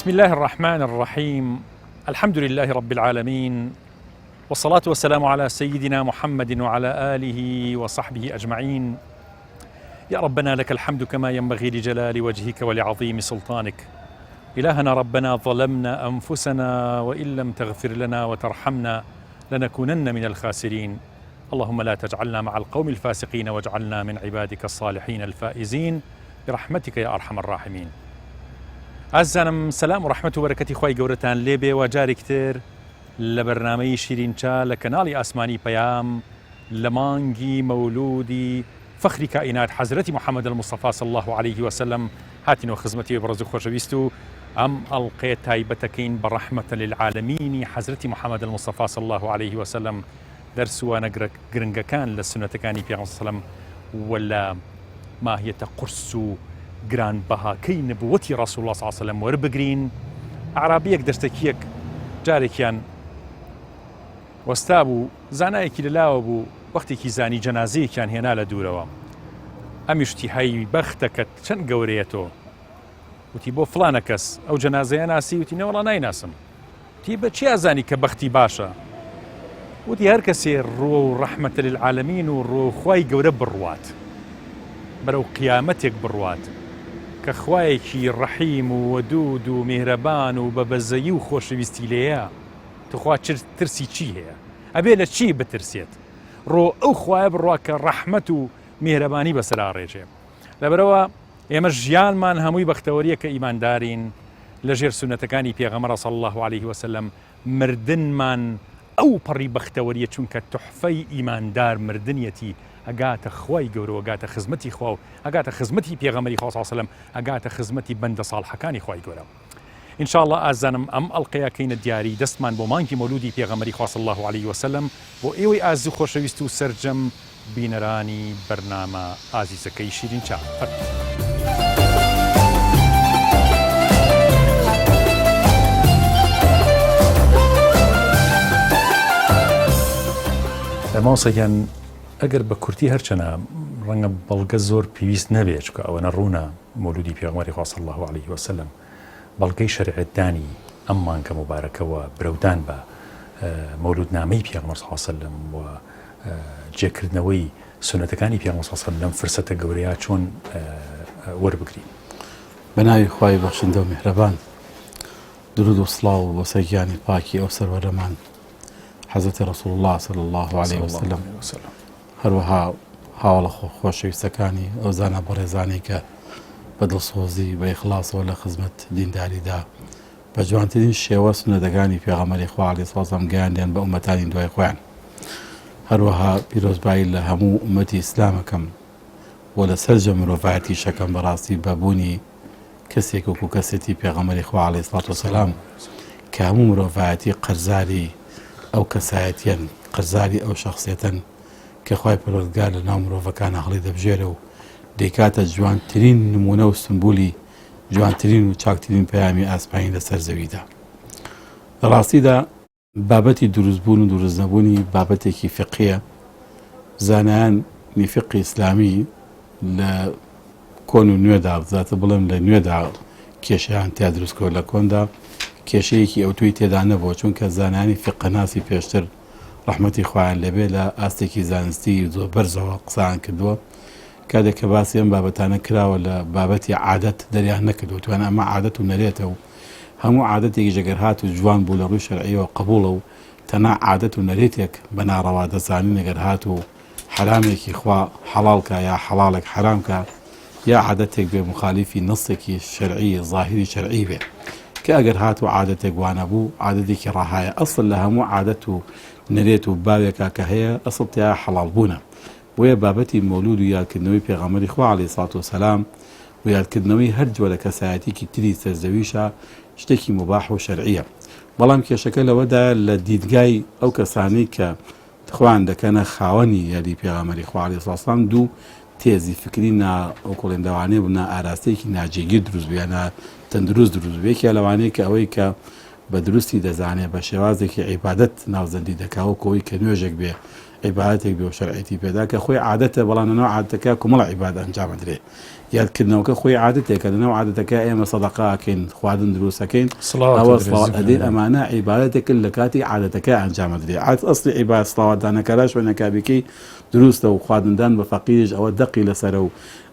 بسم الله الرحمن الرحيم الحمد لله رب العالمين والصلاة والسلام على سيدنا محمد وعلى آله وصحبه أجمعين يا ربنا لك الحمد كما ينبغي لجلال وجهك ولعظيم سلطانك إلهنا ربنا ظلمنا أنفسنا وإن لم تغفر لنا وترحمنا لنكونن من الخاسرين اللهم لا تجعلنا مع القوم الفاسقين واجعلنا من عبادك الصالحين الفائزين برحمتك يا أرحم الراحمين ئازیزانم سەلام و ڕەحمەت و بەرەکەتی خوای گەورەتان لێبێ و جارێکی تر لە بەرنامەی شیرین چا لە کەناڵی ئاسمانی پەیام لە مانگی مەولودی فەخری کائینات حەزرەتی محمد المصطفی صلی اللە علیه وسلم هاتینەوە خزمەتی بەڕێز و خۆشەویست و ئەم ئەڵقەیە تایبەتەکەین بە ڕەحمەتە للعالمینی حەزرەتی محمد المصطفی صلی اللە علیه وسلم دەرس و وانە گرنگەکان لە سوننەتەکانی پێغەمبەر صلی اللە علیه وسلم و لە ماهیەتە قورس و گرانبەهاکەی نبوەتی ڕەسوڵ اللە صلی اللە علیه وسلم وەربگرین. ئەعرابیەک دەشتەکیەک جارێکیان وەستابوو، زانایەکی لە لاوە بوو، وەختێکی زانی جەنازەیەکیان هێنا لە دوورەوە. ئەمیش وتی هەی بەختەکەت چەند گەورەیە تۆ. وتی بۆ فڵانە کەس ئەو جەنازەیە ناسی؟ وتی نەوەڵا نایناسم. وتی بە چی ئەزانی کە بەختی باشە؟ وتی هەر کەسێ ڕووەو ڕەحمەتە للعالمین و ڕووەو خوای گەورە بڕوات، بەرەو قیامەتێک بڕوات کە خوایەکی ڕەحیم و وەدوود و میهرەبان و بە بەزەیی و خۆشەویستی لێیە، توخوا ترسی چی هەیە؟ ئەبێ لە چی بترسێت؟ ڕۆ ئەو خوایە بڕوا کە ڕەحمەت و میهرەبانی بەسەرا ڕێژێ. لەبەرئەوە ئێمە ژیانمان هەمووی بەختەوەریە کە ئیماندارین لەژێر سوننەتەکانی پێغەمبەر صلی اللە علیه وسلم مردنمان ئەو پەڕی بەختەوەریە چونکە توحفەی ئیماندار مردنیەتی ئەگاتە خوای گەورەو ئەگاتە خزمەتی خواو ئەگاتە خزمەتی پێغەمبەری خوا صلی اللە علیه وسلم ئەگاتە خزمەتی بەندە ساڵحەکانی خوای گەورە ان شاء اللە ئازیزانم ئەم ئەڵقەیە کەینە دیاری دەستمان بۆ مانگی مەولودی پێغەمبەری خوا صلی اللە علیه وسلم بۆ ئێوەی ئازیز و خۆشەویست و سەرجەم بینەرانی بەرنامە ئازیزەکەی شیرین چا فەرموو. مامۆستا گیان ئەگەر بە کورتی هەرچەنە ڕەنگە بەڵگە زۆر پێویست نەبێت چونکە ئەوەنە ڕوونە مەولودی پێغەمبەری خوا صلی اللە علیه وسلم بەڵگەی شەرعیەتدانی ئەم مانگە موبارەکە و برەودان بە مەولودنامەی پێغەمبەر صلی اللە علیه وسلم و جێکردنەوەی سوننەتەکانی پێغەمبەر صلی اللە علیه وسلم لەم فرسەتە گەورەیە چۆن وەربگرین؟ بە ناوی خوای بەخشندە و میهرەبان. درود و سڵاو بۆ سەر گیانی پاکی ئەو سەروەرەمان حەزرەتی ڕەسوڵ اللە صلی اللە علیه وسلم هەروەها هاوڵە خۆشەویستەکانی ئەو زانا بەڕێزانەی کە بە دڵسۆزی بە ئیخلاصەوە لە خزمەت دینداریدا بە جوانترین شێوە سوننەتەکانی پێغەمبەری خوا عەلەیهی سڵاو وسلام گەیاندیان بە ئومەتانی دوای خۆیان. هەروەها پیرۆزبایی لە هەموو ئومەتی ئیسلامەکەم و لە سەرجەم مرۆڤایەتیشەکەم بەڕاستی بە بوونی کەسێک وەکو کەسێتی پێغەمبەری خوا عەلەیهی سڵات وسلام کە هەموو مرۆڤایەتی قەرزاری ئەو کەسایەتیەن قەرزاری ئەو شخصیەتەن کە خوای پەروەردگار لە ناو مرۆڤەکانە هەڵی دەبژێرێ و دەیکاتە جوانترین نمونە و سمبولی جوانترین و چاکترین پەیامی ئاسمانی لەسەر زەویدا. لە ڕاستیدا بابەتی دروستبوون و دروستنەبوونی بابەتێکی فیقهیە، زانایانی فیقهی ئیسلامی لە کۆن و نوێدا، زیاتر بڵێم لە نوێدا کێشەیان تیا دروست کردووە، لە کۆندا کێشەیەکی ئەوتۆی تێدا نەبووە، چونکە زانایانی فیقهناسی پێشتر ڕەحمەتی خوایان لێبێ لە ئاستێکی زانستی زۆر بەرزەوە قسەیان کردووە. کاتێک کە باسی ئەم بابەتانە کراوە لە بابەتی عادەت دەریان نەکردووە توان ئەمە عادەت و نەرێتە و هەموو عادەتێکیش ئەگەر هات و جوان بوو لە ڕووی شەرعیەوە قبوڵە و تەنها عادەت و نەرێتێک بە ناڕەوا دەزانین ئەگەر هات و حەرامێکی خوا حەڵاڵ کا یا حەڵاڵێک حەرام کا یا عادەتێک بێ مخالیفی نەسێکی شەرعی زاهیری شەرعی بێ کە ئەگەر هات و عادەتێک وانەبوو عادەتێکی ڕەهایە ئەسڵ لە هەموو عادەت و نەرێت و باوێکا کە هەیە ئەسڵ تیا حەڵاڵ بوونە بۆیە بابەتی مەولود و یادکردنەوەی پێغەمبەری خوا علیە سڵات وسلام و یادکردنەوەی هەر جۆرە کەسایەتیکی تری سەر زەویشە شتێکی موباح و شەرعیە بەڵام کێشەکە لەوەدایە لە دیدگای ئەو کەسانەی کە خۆیان دەکەنە خاوەنی یادی پێغەمبەری خوا علیە سڵات وسلام دوو تێزی فکری نا وەکوڵێن لەوانەیە بوو نا ئاراستەیەکی ناجێگیر دروست بوو یا نا تەندروست دروست بوو یەکیا لەوانەیە کە ئەوەی کە بە دروستی دەزانێ بە شێوازێکی عیبادەت ناوزەندی دەکا وەکو ئەوەی کە نوێژێک بێ. عیبادەتێک بێ و شەرعیەتی پێدا کە خۆی عادەتە بەڵام لەناو عادەتەکە کۆمەڵە عیبادە ئەنجام ئەدرێ یادکردنەوەکە خۆی عادەتێکە لەناو عادەتەکە ئێمە سەدەقە ئەکەین خواردن دروست ئەکەین ئەوە سڵاوات ئەدەین ئەمانە عیبادەتێکن لە کاتی عادەتەکە ئەنجام ئەدرێ عادەت ئەسڵی عیبادەت سڵاوات دانەکە لە شوێنەکە بیکەی دروستە و خواردندان بە فەقیریش ئەوە دەقی لەسەرە و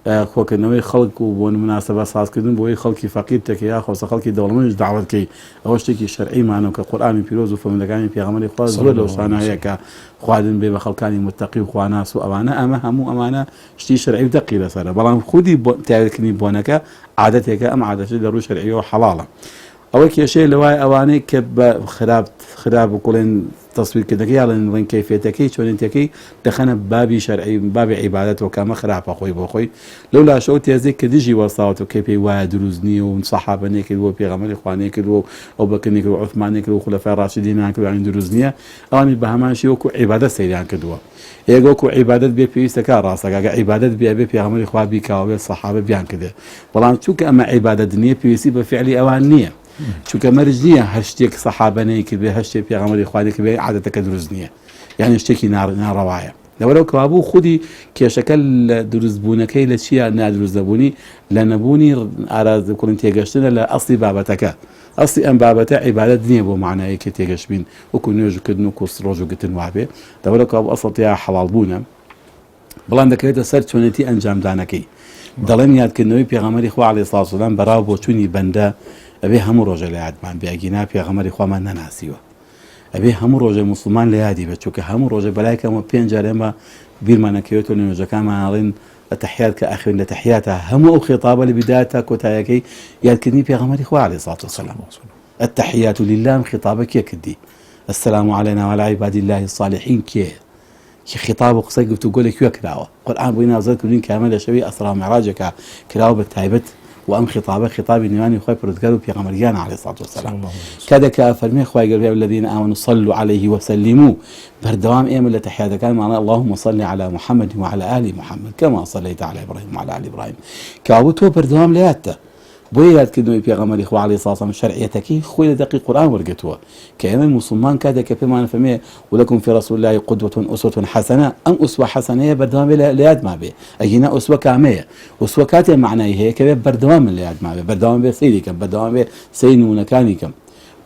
کۆکردنەوەی خەڵک و بۆن مناسبە سازکردن بۆی خەڵکی فەقیر تێکەی یاخۆسە خەڵکی دەوڵەمەندیش دەعوەت کەی ئەوە شتێکی شەرعیمانە و کە قورئانی پیرۆز و فەرموودەکانی پێغەمبەری خوا زۆر لەو شتانە هەیە کە خواردن بێ بە خەڵکانی متەقی و خواناس و ئەوانە ئەمە هەموو ئەمانە شتی شەرعی و دەقی لەسەرە بەڵام خودی تایبەتکردنی بۆنەکە عادەتێکە ئەم عادەتە لە ڕووی شەرعیەوە حەڵاڵە ئەوە کێشەیە لەوای ئەوانەی کە بە خراپ خراپ و کوڵێن تەسویرکردنەکەی یا ڵێن ڵێن کەیفیەتەکەی چۆنێتیەکەی دەخەنە بابی شەرعی بابی عیبادەتەوە کە ئەمە خراپە خۆی بۆ خۆی لەو لاشەوە تێزێک کە دژی وەستاوەتەوە کە پێی وایە دروست نییە و سەحابە نەیکردووە و پێغەمبەری خوا نەیکردووە و ئەوبەکر نەیکردووە و عوسمان نەیکردووە و خولەفای ڕاشدین نەیانکردووە یانی دروست نییە ئەوانیش بە هەمان شێوە وەکوو عیبادەت سەیریان کردووە ئێ وەکوو عیبادەت بێ پێویستە کا ڕاستە گەر عیبادەت بێ ئەبێ پێغەمبەری خوا بیکا و ئەبێ سەحابە بیانکردێ بەڵام چونکە ئەمە عیبادەت نییە پێویستی بە فعلی ئەوان نییە چونکە مەرج نییە هەر شتێک سەحابە نەیکردبێ هەر شتێک پێغەمبەری خوا نەیکردبێ عادەتەکە دروست نییە یعنی شتێکی ناڕەوایە لەبەرئەوە کەوابوو خودی کێشەکە لە دروستبوونەکەی لە چییە نادروست نەبوونی لە نەبوونی ئاراز کوڵین تێگەشتنە لە ئەسلی بابەتەکە ئەسلی ئەم بابەتە عیبادەت نییە بۆ معنایی کە تێگەشتبین وەکو نوێژکردن و کوس ڕۆژ و گرتن وابێ لەبەرئەوە کەوابوو ئەسڵ تیا حەڵاڵ بوونە بەڵام دەکەوێتە سەر چۆنێتی ئەنجامدانەکەی. دەڵێم یادکردنەوەی پێغەمبەری خوا علیە سڵاو سلام بەڕاو بۆچوونی بەندە ئەبێ هەموو ڕۆژێ لە یادمان بێ ئەگینا پێغەمبەری خوامان نەناسیوە. ئەبێ هەموو ڕۆژێ موسڵمان لە یادی بێت چونکە هەموو ڕۆژێ بەلای کەمەوە پێنج جار ئێمە بیرمان ئەکەوێتەوە لە نوێژەکانمان ئەڵێن التحیات کە ئەخوێن لە تەحیاتا هەموو ئەو خیتابە لە بیدایەت تا کۆتایەکەی یادکردنی پێغەمبەری خوا علیە سڵاو سلام. التحیات لله ئەم خیتابە کێ کردی؟ السلام علینا وعلی عباد الله الصالحین کێیە؟ کی خیتاب و قسەی گفتوگۆ لە کوێ کراوە؟ قورئان بۆی نازل کردوین کە ئەمە لە شەوی ئەسرا و میعراجێکا کراوە بە تایبەت و ئەم خیتابە خیتابی نێوانی خوای پەروەردگار و پێغەمبەر گیانە علیە الصلوة والسلام کاتێک کە ئەفەرمێ خوای گەورە یا الذین آمنوا صلوا علیه وسلموا بەردەوام ئێمە لە تەحیاتەکانمان ئەڵێ اللهم صل علی محمد وعلى آل محمد كما صليت على ابراهيم وعلى آل ابراهيم کەوابوو تۆ بەردەوام لە یادتە بۆیە یادکردنەوەی پێغەمبەری خوا علیە سڵاو سلام شەرعیەتەکەی خۆی لە دەقی قورئان وەرگرتووە کە ئێمەی موسڵمان کاتێک کە پێمان فەرمێ ولکم فی رسول الله قدوة اسوة حسنە ئەم ئوسوە حەسەنەیە بەردەوام بێ لە یادمان بێ ئەگینا ئوسوە کامەیە ئوسوە کاتێ مەعنای هەیە کە بێ بەردەوام من لە یادمان بێ بەردەوام بێ سەیری کەم بەردەوام بێ سەیری نموونەکانی کەم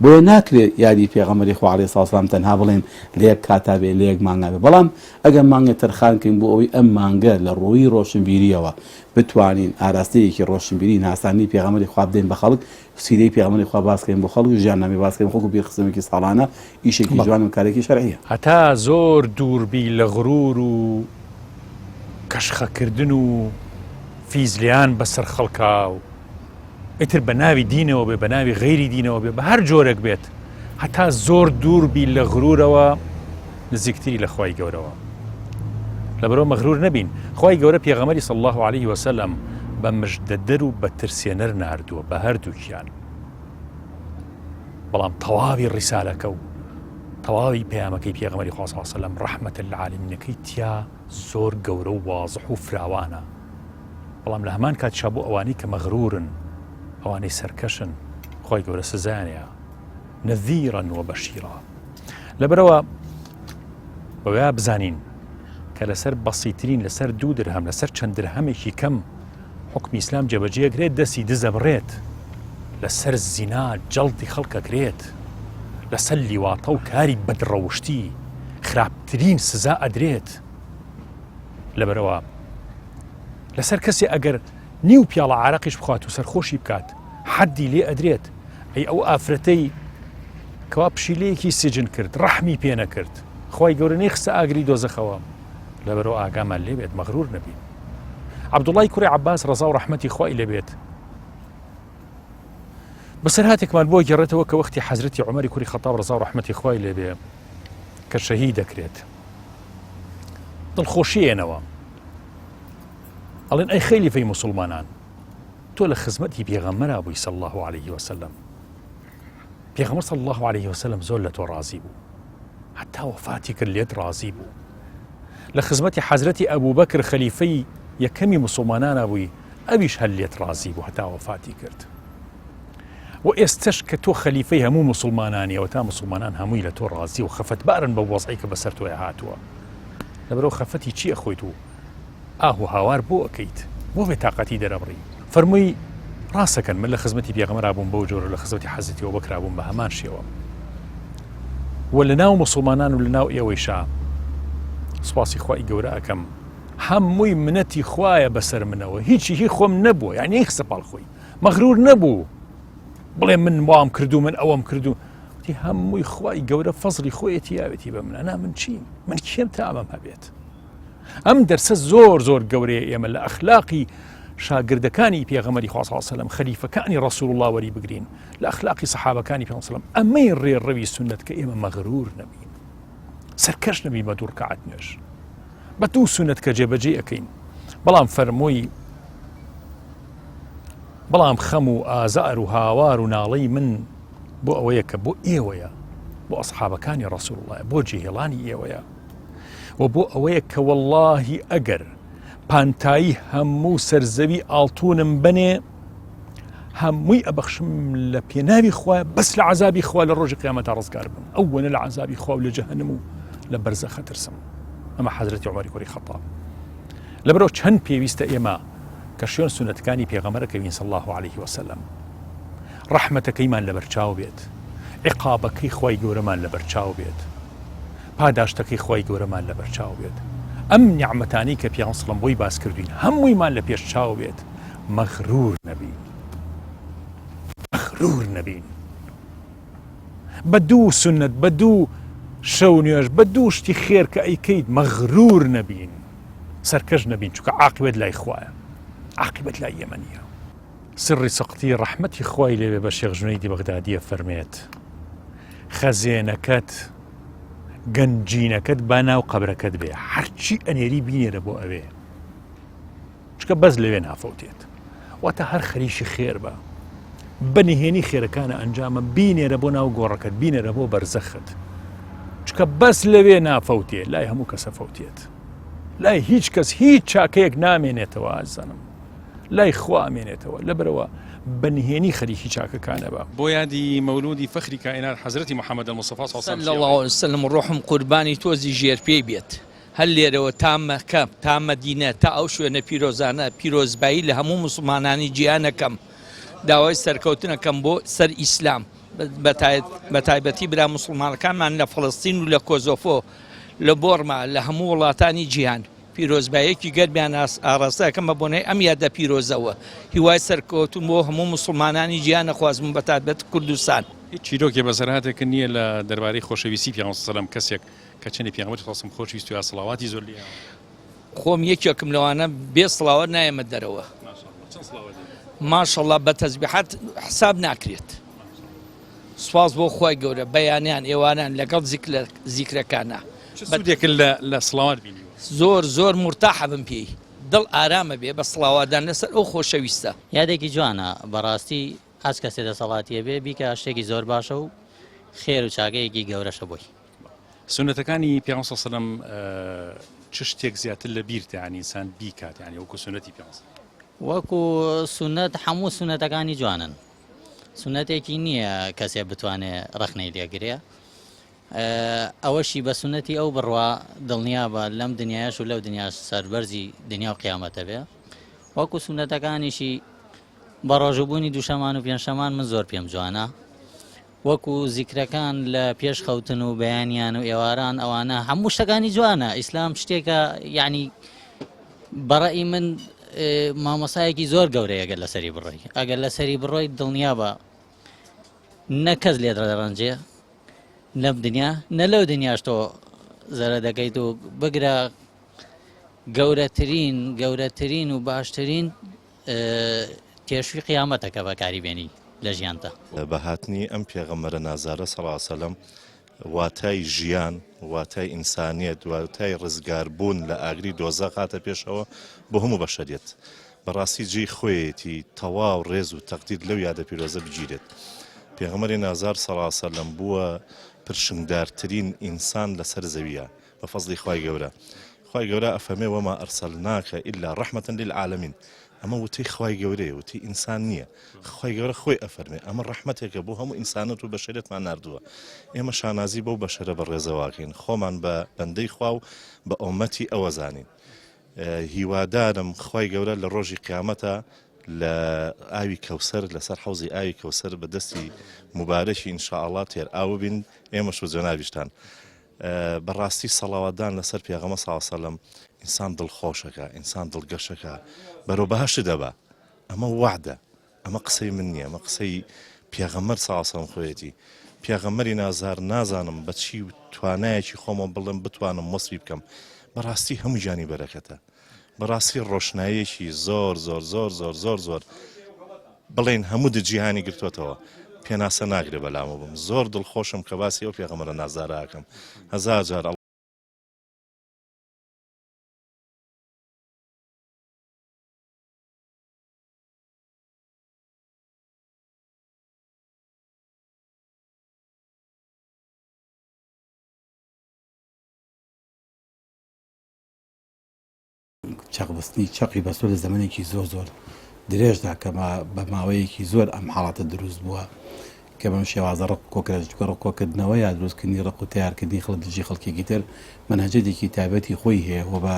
بۆیە ناکرێت یادی پێغەمبەری خوا علیە سڵاو سلام تەنها بڵێن لە یەک کاتا بێ لە یەک مانگا بێ بەڵام ئەگەر مانگێ تەرخان کەین بۆ ئەوەی ئەم مانگە لە ڕووی ڕۆشنبیریەوە بتوانین ئاراستەیەکی ڕۆشنبیری ناساندنی پێغەمبەری خوا بدەین بە خەڵک، سیرەی پێغەمبەری خوا باس کەین بۆ خەڵک و ژیاننامەی باس کەین خەڵک و بیرخستنەوەیەکی ساڵانە ئیشێکی جوان و کارێکی شەرعیە. هەتا زۆر دوور بی لە غرور و کەشخەکردن و فیزلێان بەسەر خەڵکا و ئیتر بە ناوی دینەوە بێ بە ناوی غەیری دینەوە بێ بە هەر جۆرێک بێت هەتا زۆر دوور بی لە غرورەوە نزیکتری لە خوای گەورەوە لەبەرەوە مەغرور نەبین خوای گەورە پێغەمەری صلی الله عليه وسلم بە مژدەدەر و بە ترسێنەر ناردووە بە هەردووکیان بەڵام تەواوی ڕیسالەکە و تەواوی پەیامەکەی پێغەمەری خوا صلی الله علیه وسلم ڕەحمەت للعالمینەکەی تیا زۆر گەورە و وازح و فراوانە بەڵام لە هەمان کاتیشا بۆ ئەوانەی کە مەغرورن ئەوانەی سەرکەشن خۆی گەورە سزایانەیە نەذیرا وبەشیرا لەبەرەوە بەوەیا بزانین کە لەسەر بەسیترین لەسەر دوو درهەم لەسەر چەند درهەمێکی کەم حکمی ئیسلام جێبەجێ کرێت دەستی دزە بڕێت لەسەر زینا جەڵدی خەڵکەکرێت لەسەر لیواتە و کاری بەدڕەوشتی خراپترین سزا ئەدرێت لەبەرئەوە لەسەر کەسێ ئەگەر نیو پیاڵە عارەقیش بخوات و سەرخۆشی بکات حەدی لێ ئەدرێت ئەی ئەو ئافرەتەی کەوا پشیلەیەکی سجن کرد ڕەحمی پێ نەکرد خوای گەورە نەیخستە ئاگری دۆزەخەوە لەبەرەوە ئاگامان لێ بێت مەغرور نەبین عەبدوڵای کوڕی عەباس ڕەزا و ڕەحمەتی خوای لێ بێت بەسەرهاتێکمان بۆ گەڕێتەوە کە وەختی حەزرەتی عومەری کوڕی خەتاب ڕەزا و ڕەحمەتی خوای لێ بێ کە شەهید دەکرێت دڵخۆشیێنەوە ئەڵێن ئەی خەلیفەی موسڵمانان تۆ لە خزمەتی پێغەمبەرا بووی صلی الله علیه وسلم پێغەمبەر صلی الله علیه وسلم زۆر لە تۆ ڕازی بوو حتا وەفاتی کرد لێت ڕازی بوو لە خزمەتی حەزرەتی ئەبوبەکر خەلیفەی یەکەمی مسلمانانە بووی ئەویش هەر لێت ڕازی بوو هەتا وەفاتی کرد و ئێستش کە تۆ خەلیفەی هەموو مسلمانانی ئەوە تا مسلمانان هەمووی لە تۆ ڕازی و خەفەتبارن بە وەزعی کە بەسەر تۆی هاتووە. لەبەرئەوە خەفەتی چی ئەخۆیت و ئاه و هاوار بۆ ئەکەیت؟ بۆ بێ تاقەتی دەرەبڕی؟ فەرمووی، ڕاست ئەکەن، من لە خزمەتی پێغەمبەرا بووم بەو جۆرە لە خزمەتی حەزرەتی ئەوبەکرا بووم بە هەمان شێوە و لە ناو موسڵمانان و لە ناو ئێوەیشا سوپاسی خوای گەورە ئەکەم هەمووی منەتی خوایە بەسەر منەوە هیچی هی خۆم نەبووە یعنی نەیخستە پاڵ خۆی مەغرور نەبوو بڵێ من وام کردو من ئەوەم کردو وتی هەمووی خوای گەورە فەزڵی خۆیەتی یاوێتی بە من ئەنا من چیم من کێم تا ئەمەم هەبێت ئەم دەرسە زۆر زۆر گەورەیە ئێمە لە ئەخلاقی شاگردەکانی پێغەمەری خوا صلی سەلام خەلیفەکانی ڕسول الله وەری بگرین لە ئەخلاقی سەحابەکانی پێغەمبەر سەلام ئەمەی ڕێڕەوی سوننەت کە ئێمە مەغرور نەبین سەرکەش نەبین بە دوو ڕکعات نوێژ بە دوو سوننەت کە جێبەجێ ئەەکەین بەڵام فەرمووی بەڵام خەم و ئازار و هاوار و ناڵەی من بۆ ئەوەیە کە بۆ ئێوەیە بۆ ئەسحابەکانی ڕسول الله بۆ جێهێڵانی ئێوەیە و بۆ ئەوەیە کە وەڵاهی ئەگەر پانتایی هەموو سەرزەوی ئاڵتونم بنێ هەمووی ئەبەخشم لە پێناوی خوا بەس لە عذابی خوا لە ڕۆژی قیامەتا ڕزگار بم ئەوەنە لە عذابی خوا و لە جەهەنم و لە بەرزەخە ترسم ئەمە حەزرەتی عومەری کوڕی خەتاب لەبەرەوە چەند پێویستە ئێمە کە شوێن سونەتەکانی پێغەمبەرەکەوین صلی الله علیه وسلم ڕەحمەتەکەیمان لەبەرچاو بێت عقابەکەی خوای گەورەمان لەبەرچاو بێت پاداشتەکەی خوای گەورەمان لەبەرچاو بێت ئەم نیعمەتانەی کە پێغەمبەر صلی بۆی باس کردوین هەموویمان لە پێش چاو بێت مەغرور نەبین مەغرور نەبین بە دوو سنت بە دوو شەو نوێژ بە دوو شتی خێر کە ئەیکەیت مەغرور نەبین سەرکەش نەبین چونکە عاقبەت لای خوایە عاقبەت لای ئێمە نییە. سڕی سەقتی ڕەحمەتی خوای لێبێ بە شێخ جونەیدی بەغدادیە فەرمێت خەزێنەکەت گەنجینەکەت با ناو قەبرەکەت بێ هەرچی ئەنێری بینێرە بۆ ئەوێ چکە بەس لەوێ نافەوتێت واتە هەر خەریکی خێر بە بە نهێنی خێرەکانە ئەنجامە بینێرە بۆ ناو گۆڕەکەت بینێرە بۆ بەرزەخت چکە بەس لەوێ نافەوتێ لای هەموو کەسە فەوتێت لای هیچ کەس هیچ چاکەیەک نامێنێتەوە ئازانم لای خوا ئەمێنێتەوە لەبەرەوە بە نهێنی خەریکی چاکەکانە بە. بۆ یادی مەولودی فەخری کائینات حەزرەتی محمد المصطفی صلی اللە علیە وسلم ڕۆحم قوربانی تۆزی ژێر پێی بێت هەر لێرەوە تا مەکە تا مەدینە تا ئەو شوێنە پیرۆزانە پیرۆزبایی لە هەموو موسڵمانانی جیهان ئەکەم داوای سەرکەوتن ئەکەم بۆ سەر ئیسلام بە تایبەتی برا موسڵمانەکانمان لە فەڵەستین و لە کۆزۆفۆ لە بۆرما لە هەموو وڵاتانی جیهان پیرۆزباییەکی گەرمیان ئاڕاستە ئەکەم بە بۆنەی ئەم یادە پیرۆزەوە هیوای سەرکەوتن بۆ هەموو موسڵمانانی جیهان ئەخوازم بە تایبەت کوردستان. هیچ چیرۆکێ بەسەرهاتێکت نییە لە دەربارەی خۆشەویستی پێغەمبەر صلی اللە علیە و سلم کەسێک کە چەندی پێغەمبەری صلی اللە علیە و سلم خۆش ویستوە یا سڵاواتی زۆر لێ خۆم یەکێکم لەوانە بێ سڵاوات نایەمە دەرەوە ماشەڵڵا بە تەزبیحات حساب ناکرێت سوپاس بۆ خوای گەورە بەیانیان ئێواران لەگەڵ زیکرەکانە سوودێکت لە سڵاوات بینیوە؟ زۆر زۆر مورتاحە بم پێی دڵ ئارامە بێ بە سڵاواتدان لەسەر ئەو خۆشەویستە. یادێکی جوانە بەڕاستی هەچ کەسێ دەسەڵاتی هەبێ بیکا شتێکی زۆر باشە و خێر و چاکەیەکی گەورەشە بۆی. سوننەتەکانی پێغەمبەر صلی اللە علیە و سلم چ شتێک زیاتر لە بیرتە یانی ئینسان بیکات یانی وەکو سوننەتی پێغەمبەر وەکو سوننەت هەموو سوننەتەکانی جوانن سوننەتێکی نییە کەسێ بتوانێ ڕەخنەی لێگرێ ئەوەشی بە سوننەتی ئەو بڕوا دڵنیابە لەم دنیاش و لەو دنیاش سەربەرزی دنیا و قیامەتە بێ وەکو سوننەتەکانیشی بە ڕۆژووبوونی دووشەمان و پێنجشەمان من زۆر پێم جوانە وەکو زیکرەکان لە پێش خەوتن و بەیانیان و ئێواران ئەوانە هەموو شتەکانی جوانە ئیسلام شتێکە یعنی بەڕئی من مامۆسایەکی زۆر گەورەیە گەر لەسەری بڕۆی ئەگەر لەسەری بڕۆی دڵنیا بە نە کەس لێت ڕەنجێ لەم دنیا نە لەو دنیاش تۆ زەرە دەکەیت و بگرە گەورەترین گەورەترین و باشترین تێشوی قیامەتە کە بەکاری بێنی لە ژیانتا. بە هاتنی ئەم پێغەمبەرە نازدارە صلی اللە علیە وسلم واتای ژیان، واتای ئینسانیەت، واتای ڕزگاربوون لە ئاگری دۆزەخ هاتە پێشەوە بۆ هەموو بەشەریەت. بەڕاستی جێی خۆیەتی تەواو ڕێز و تەقدیر لەو یادە پیرۆزە بگیرێت. پێغەمبەری نازدار صلی اللە علیە وسلم بووە پرشنگدارترین ئینسان لەسەر زەویە بە فەزڵی خوای گەورە. خوای گەورە ئەفەرمێ وما ارسلناک الا رحمە للعالمین. ئەمە وتەی خوای گەورەیە وتەی ئینسان نییە خوای گەورە خۆی ئەفەرمێ ئەمە ڕەحمەتێکە بۆ هەموو ئینسانەت و بەشەرێتمان ناردووە ئێمە شانازی بەو بەشەرە بە ڕێزەواکەین خۆمان بە بەندەی خوا و بە ئۆمەتی ئەوە زانین هیوادارم خوای گەورە لە ڕۆژی قیامەتە لە ئاوی کەوسەر لەسەر حەوزی ئاوی کەوسەر بە دەستی مبارەکی ئینشاءڵا تێر ئاو بین ئێمەش و جەنابیشتان بەڕاستی سەڵاواتدان لەسەر پێغەمبەر صلی اللە علیە وسلم ئینسان دڵخۆشەکە ئینسان دڵگەشەکە بەرەو بەهەشت دەبا ئەمە وەعدە ئەمە قسەی من نییە ئەمە قسەی پێغەمبەر صلی اللە علیە وسلم خۆیەتی پێغەمبەری نازار نازانم بەچی توانایەکی خۆمە بڵێم بتوانم وەسفی بکەم بەڕاستی هەموو گیانی بەرەکەتە بەڕاستی ڕۆشناییەکی زۆر زۆر زۆر زۆر زۆر زۆر بڵێن هەموو د جیهانی گرتوتەوە پێناسە ناگرێ بەلامە بم زۆر دڵخۆشم کە باسی ئەو پێغەمبەرە نازدارەکەم هەزار جار چەقبەستنی چەقی بەستۆ لە زەمەنێکی زۆر زۆر درێژدا کە بە ماوەیەکی زۆر ئەم حاڵەتە دروست بووە کە بەم شێوازە ڕق کۆکرا چونکە ڕق کۆکردنەوە یا دروستکردنی ڕق و تەیارکردنی خەڵک دژی خەڵکێکی تر مەنهەجێکی تایبەتی خۆی هەیە و بە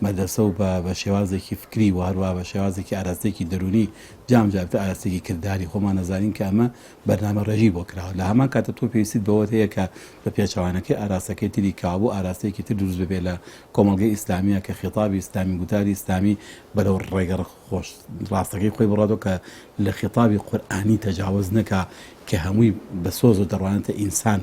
مەدرەسە و بە بە شێوازێکی فکری و هەروە بە شێوازێکی ئاراستەیەکی دەروونی جام جارتر ئاراستەیەکی کرداری خۆمان ئەزانین کە ئەمە بەرنامە ڕێژی بۆ کراوە لە هەمان کاتە تۆ پێویستیت بەوەت هەیە کە بە پێچەوانەکەی ئاراستەکەی تری کابوو ئاراستەیەکی تر دروست ببێ لە کۆمەڵگەی ئیسلامیە کە خیتابی ئیسلامی گوتاری ئیسلامی بەرەو ڕێگە خۆش ڕاستەکەی خۆی بڕاتەوە کە لە خیتابی قورئانی تەجاوز نەکا کە هەمووی بە سۆز و دەڕوانێتە ئینسان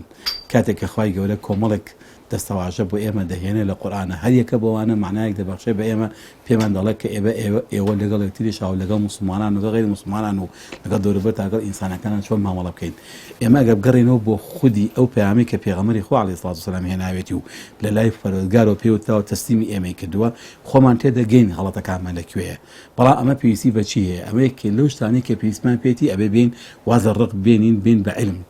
کاتێک کە خوای گەورە کۆمەڵێک دەستەواژە بۆ ئێمە دەهێنێ لە قورئانە هەر یەکە بۆوانە مەعنایەک دەبەخشێ بە ئێمە پێمان دەڵێ کە ئێبە ئێوە ئێوە لەگەڵ یەکتریشا و لەگەڵ موسڵمانان و لەگەڵ غەیری موسڵمانان و لەگەڵ دەوروبەرتا لەگەڵ ئینسانەکانا چۆن مامەڵە بکەین ئێمە ئەگەر بگەڕێینەوە بۆ خودی ئەو پەیامەی کە پێغەمبەری خوا علیە الصلوة والسلام هێناوێتی و لە لای پەروەردگارەوە پێی وتراوە تەسلیمی ئێمەی کردووە خۆمان تێدەگەین غەڵەتەکانمان لە کوێیە بەڵام ئەمە پێویستی بە چی هەیە ئەمە یەکێ لەو شتانەی کە پێویستمان پێیەتی ئەبێ بێین واز لە ڕق بێنین بێین بە عیلم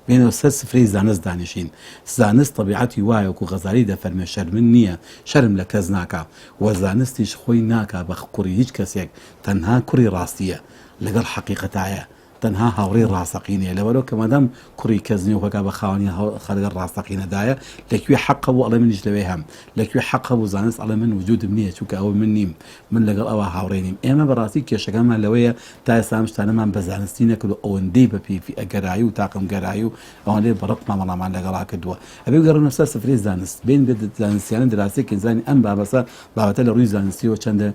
بێنەوە سەر سفرەی زانست دانیشین. زانست تەبیعەتی وایە وەکو غەزالی دەفەرموێ شەرمن نییە، شەرم لە کەس ناکا و زانستیش خۆی ناکا بە کوڕی هیچ کەسێک، تەنها کوڕی ڕاستییە، لەگەڵ حەقیقەتایە، تەنها هاوڕێی ڕاستەقینەیە، لەبەرئەوە کە مادام کوڕی کەس نییە و خۆی کا بە خاوەنی لەگەڵ ڕاستەقینەدایە، لە کوێ حەق هەبوو ئەڵێ منیش لەوێ هەم، لە کوێ حەق هەبوو زانست ئەڵێ من وجودم نییە چونکە ئەوە من نیم، من لەگەڵ ئەوا هاوڕێ نیم. ئێمە بەڕاستی کێشەکانمان لەوەیە تا ئێستا ئەم شتانەمان بە زانستی نەکردووە، ئەوەندەی بە فیئەگەرایی و تاقمگەرایی و ئەوەندەی بە ڕق مامەڵەمان لەگەڵا کردووە. ئەبێ بگەڕێینەوە سەر سفرەی زانست، بێین بە زانستیانە دراسەی کەین، بزانین ئەم بابەسە بابەتە لە ڕووی زانستیەوە چەندە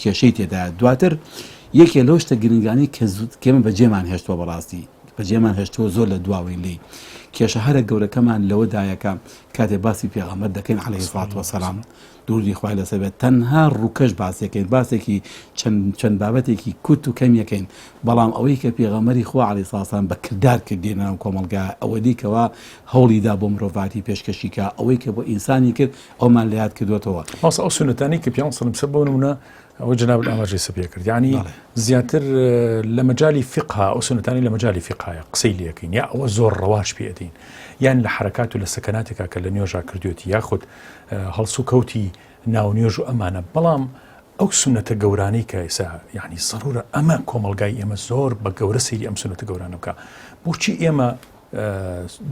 کێشەی تێدایە. دواتر یەکێ لەو شتە گرنگانەی کە ئێمە بەجێمان هێشتووە بەڕاستی بەجێمان هێشتووە زۆر لە دواوەین لێی، کێشە هەرە گەورەکەمان لەوەدایە کە کاتێ باسی پێغەمبەر دەکەین علیە الصلوة والسلام دروودی خوای لەسەر بێت تەنها ڕووکەش باسیەکەین باسێکی چەند چەند بابەتێکی کورت و کەم یەکەین بەڵام ئەوەی کە پێغەمبەری خوا عەلەیهی سڵاو سلام بە کردار کردی لەناو کۆمەڵگا ئەوەدی کەوا هەوڵی دا بۆ مرۆڤاتی پێشکەشی کا ئەوەی کە بۆ ئینسانی کرد ئەومان لە یاد کردووەتەوە. مامۆستا ئەو سوننەتانەی کە پیامبەر صلی اللە علیه و سلم بۆ نموونە ئەوە جەنابت ئاماژەی سە پێ کرد یعنی زیاتر لە مەجای فقها ئەو سوننەتانی لە مەجای فقهایە قسەی لەکەین یا ئەوە زۆر ڕەواج پێ ئەدەین یان لە حرکات و لە سەکەناتێکا کە لە نوێژا کردوێتی یاخود هەڵسوکەوتی ناو نوێژ و ئەمانە بەڵام ئەو سونەتە گەورانەی کە ئێسا یعنی زەرورە ئەمە کۆمەڵگای ئێمە زۆر بە گەورە سەیری ئەم سونەتە گەورانە بکە بۆچی ئێمە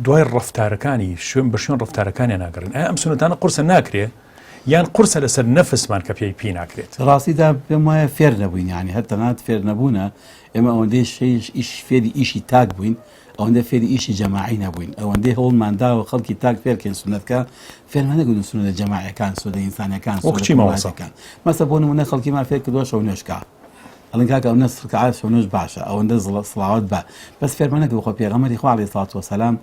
دوای ڕفتارەکانی شوێن بە شوێن ڕفتارەکانیان ناگەڕین ئایا ئەم سونەتانە قورسە ناکرێ یان قورسە لەسەر نەفسمان کە پێی پێی ناکرێت ڕاستیدا پێم وایە فێر نەبووین یعنی هەر تەنات فێر نەبوونە ئێمە ئەوەندەی شەیش ئیش فێری ئیشی تاک بووین ئەوەندە فێری ئیشی جەماعی نەبووین ئەوەندەی هەوڵمان داوە خەڵکی تاک فێرکەین سوننەتکە فێرمان نەکردون سوننەتە جەماعیەکان سوننەتە ئینسانیەکان وەک سوننەتە چی مامۆستا؟ کۆمەڵایەتیەکان مەسە بۆ نمونە خەڵکیمان فێر کردووە شەو نوێژ کا ئەڵێن کاکە ئەو نە ڕکعات شەو نوێژ باشە ئەوەندە سڵاوات بە بەس فێرمان نەکردووە خۆ پێغەمبەری خوا عەلەیهی سڵات وەسەلام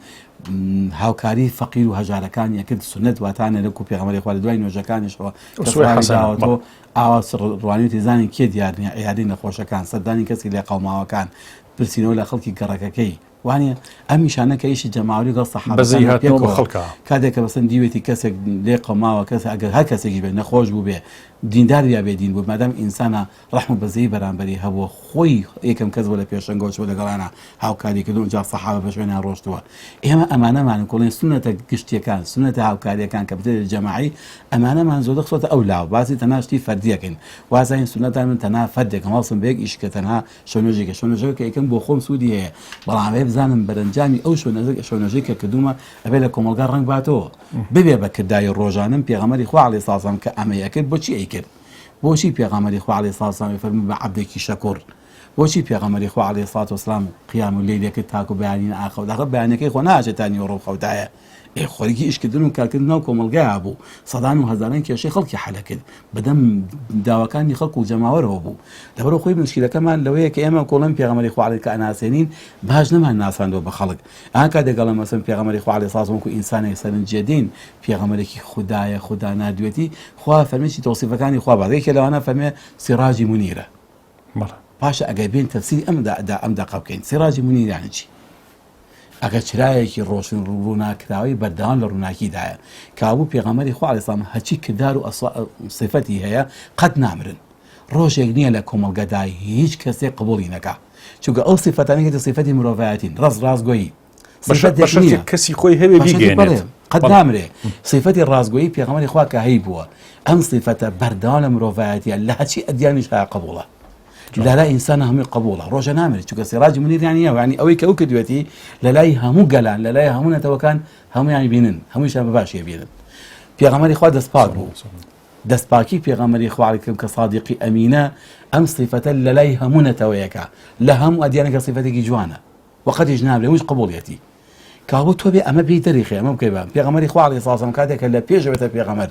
هاوکاری فەقیر و هەژارەکانی ئەکرد سوننەت واتانە لەکو پێغەمبەری خوا لە دوای نوێژەکانیشەوە کە ئوسوەی سڵاوی حەسەنە داوەتەوە ئاوا ڕوانیوتی زانین کێ دیار نییە عیادەی نەخۆشەکان سەردانی کەسی لێقەوماوەکان پرسینەوە لە خەڵکی گەڕەکەکەی. وانە ئەم ئیشانە کە ئیشی جەماوەری گەڵ سەحابەکان پێکەوە خەڵکە کاتێک کە بەسەن دیوێتی کەسێک لێ قەوماوە کەس ئەگەر هەر کەسێکیش بێ نەخۆش بوو بێ دیندار یا بێ دین بوو مادام ئینسانە ڕەحم و بەزەیی بەرامبەری هەبووە خۆی یەکەم کەس بووە لە پێشەنگەوە چووە لەگەڵیانا هاوکاری کردوون ئینجا سەحابە بە شوێنیان ڕۆشتووە ئێمە ئەمانەمان کوڵێن سوننەتە گشتیەکان سوننەتە هاوکاریەکان کە بتێ جەماعی ئەمانەمان زۆر خستۆتە ئەو لاوە باسی تەنها شتی فەردیەکەین وازانین سوننەتان من تەنها فەردێکم هەڵسم بە یەک ئیش کە تەنها شەونوێژێکە شەونوێژەکە کە ئەیکەم بۆ خۆم سوودی هەیە بەڵام ئەبێ بزانم بەرەنجامی ئەو شەونوێژەی کە کردوومە ئەبێ لە کۆمەڵگا ڕەنگ باتەوە ببێ بە کرداری ڕۆژانەم پێغەمبەری خوا عەلەیهی سڵاو وسلام کە ئەمەی ئەکرد بۆچی ئەیکرد بۆچی پێغەمبەری خوا عەلەیهی سڵاو وسلام فەرمووی بە عەبدێکی شەکوڕ بۆچی پێغەمبەری خوا عەلەیهی سڵات وسلام قیام و لەیل کرد تاکو بەیانی نەئاخەوت ئاخر بەیانەکەی خۆ ناچێت تا نیوەڕۆ بخەوتایە ئێ خەریکی ئیشکردن و کارکردن ناو کۆمەڵگایا بوو، سەدان و هەزاران کێشەی خەڵکی حەلەکرد، بەدەم داواکانی خەڵک و جەماوەرەوە بوو. لەبەرئەوە خۆی موشکیلەکەمان لەوەیە کە ئێمە کۆڵێن پێغەمبەری خوا عەلەیه کە ئەناسێنین باش نەمان ناساندووە بە خەڵک. ئا کاتێک ئەڵێم مەسەلەن پێغەمبەری خوا عەلەیه سڵاو وەکوو ئینسانێک سەرنجێدەین پێغەمبەرێکی خودایە خودا ناردوێتی خوا فەرمێ چی تەوسیفەکانی خوا باس یەکێ لەوانە فەرمێ سیڕاجی مونیرە. بەڵێ. باشە ئەگەر بێین تەفسیری ئەم دا ئەم دەقە بکەین سیڕاجی مونیر یانی چی؟ ئەگەر چرایەکی ڕۆشن ڕووناکراوەی بەردەوام لە ڕووناکیدایە کابوو پێغەمبەری خوا عەلەیهی سڵام هەرچی کردار و سیفەتی هەیە قەت نامرن ڕۆژێک نییە لە کۆمەڵگەدا هیچ کەسێک قبوڵی نەکا چونکە ئەو سیفەتانە کە سیفەتی مرۆڤایەتین ڕاست ڕاستگۆیی سیفەتێک نییە کەسی خۆی هەبێ بیگەێنێت قەت نامرێ سیفەتی ڕاستگۆیی پێغەمبەری خوا کە هەی بووە ئەم سیفەتە بەردەوام لە مرۆڤایەتیە لە هەرچی ئەدیانیش هەیە قبوڵە لەلای ئینسان هەمووی قبوڵە ڕۆژە نامرێت چونکە سیڕاجی منیریان نییە یانی ئەوەی کە ئەو کردوێتی لەلای هەموو گەلان لەلای هەموو نەتەوەکان هەمویان بینن هەموویشان بە باشی بینن پێغەمبەری خوا دەستپاک بوو دەستپاکی پێغەمبەری خوا عەلەیهی کە سادیقی ئەمینە ئەم سیفەتە لەلای هەموو نەتەوەیەکە لە هەموو ئەدیانەکە سیفەتێکی جوانە وە قەتیش نامرێ هەمووش قبوڵیەتی کابوو تۆ بێ ئەمە بێی دەریخێ ئەمە بکەی بە پێغەمبەری خوا عەلەیهی سڵاو وسلام کاتێک کە لە پێش بێتە پێغەمبەر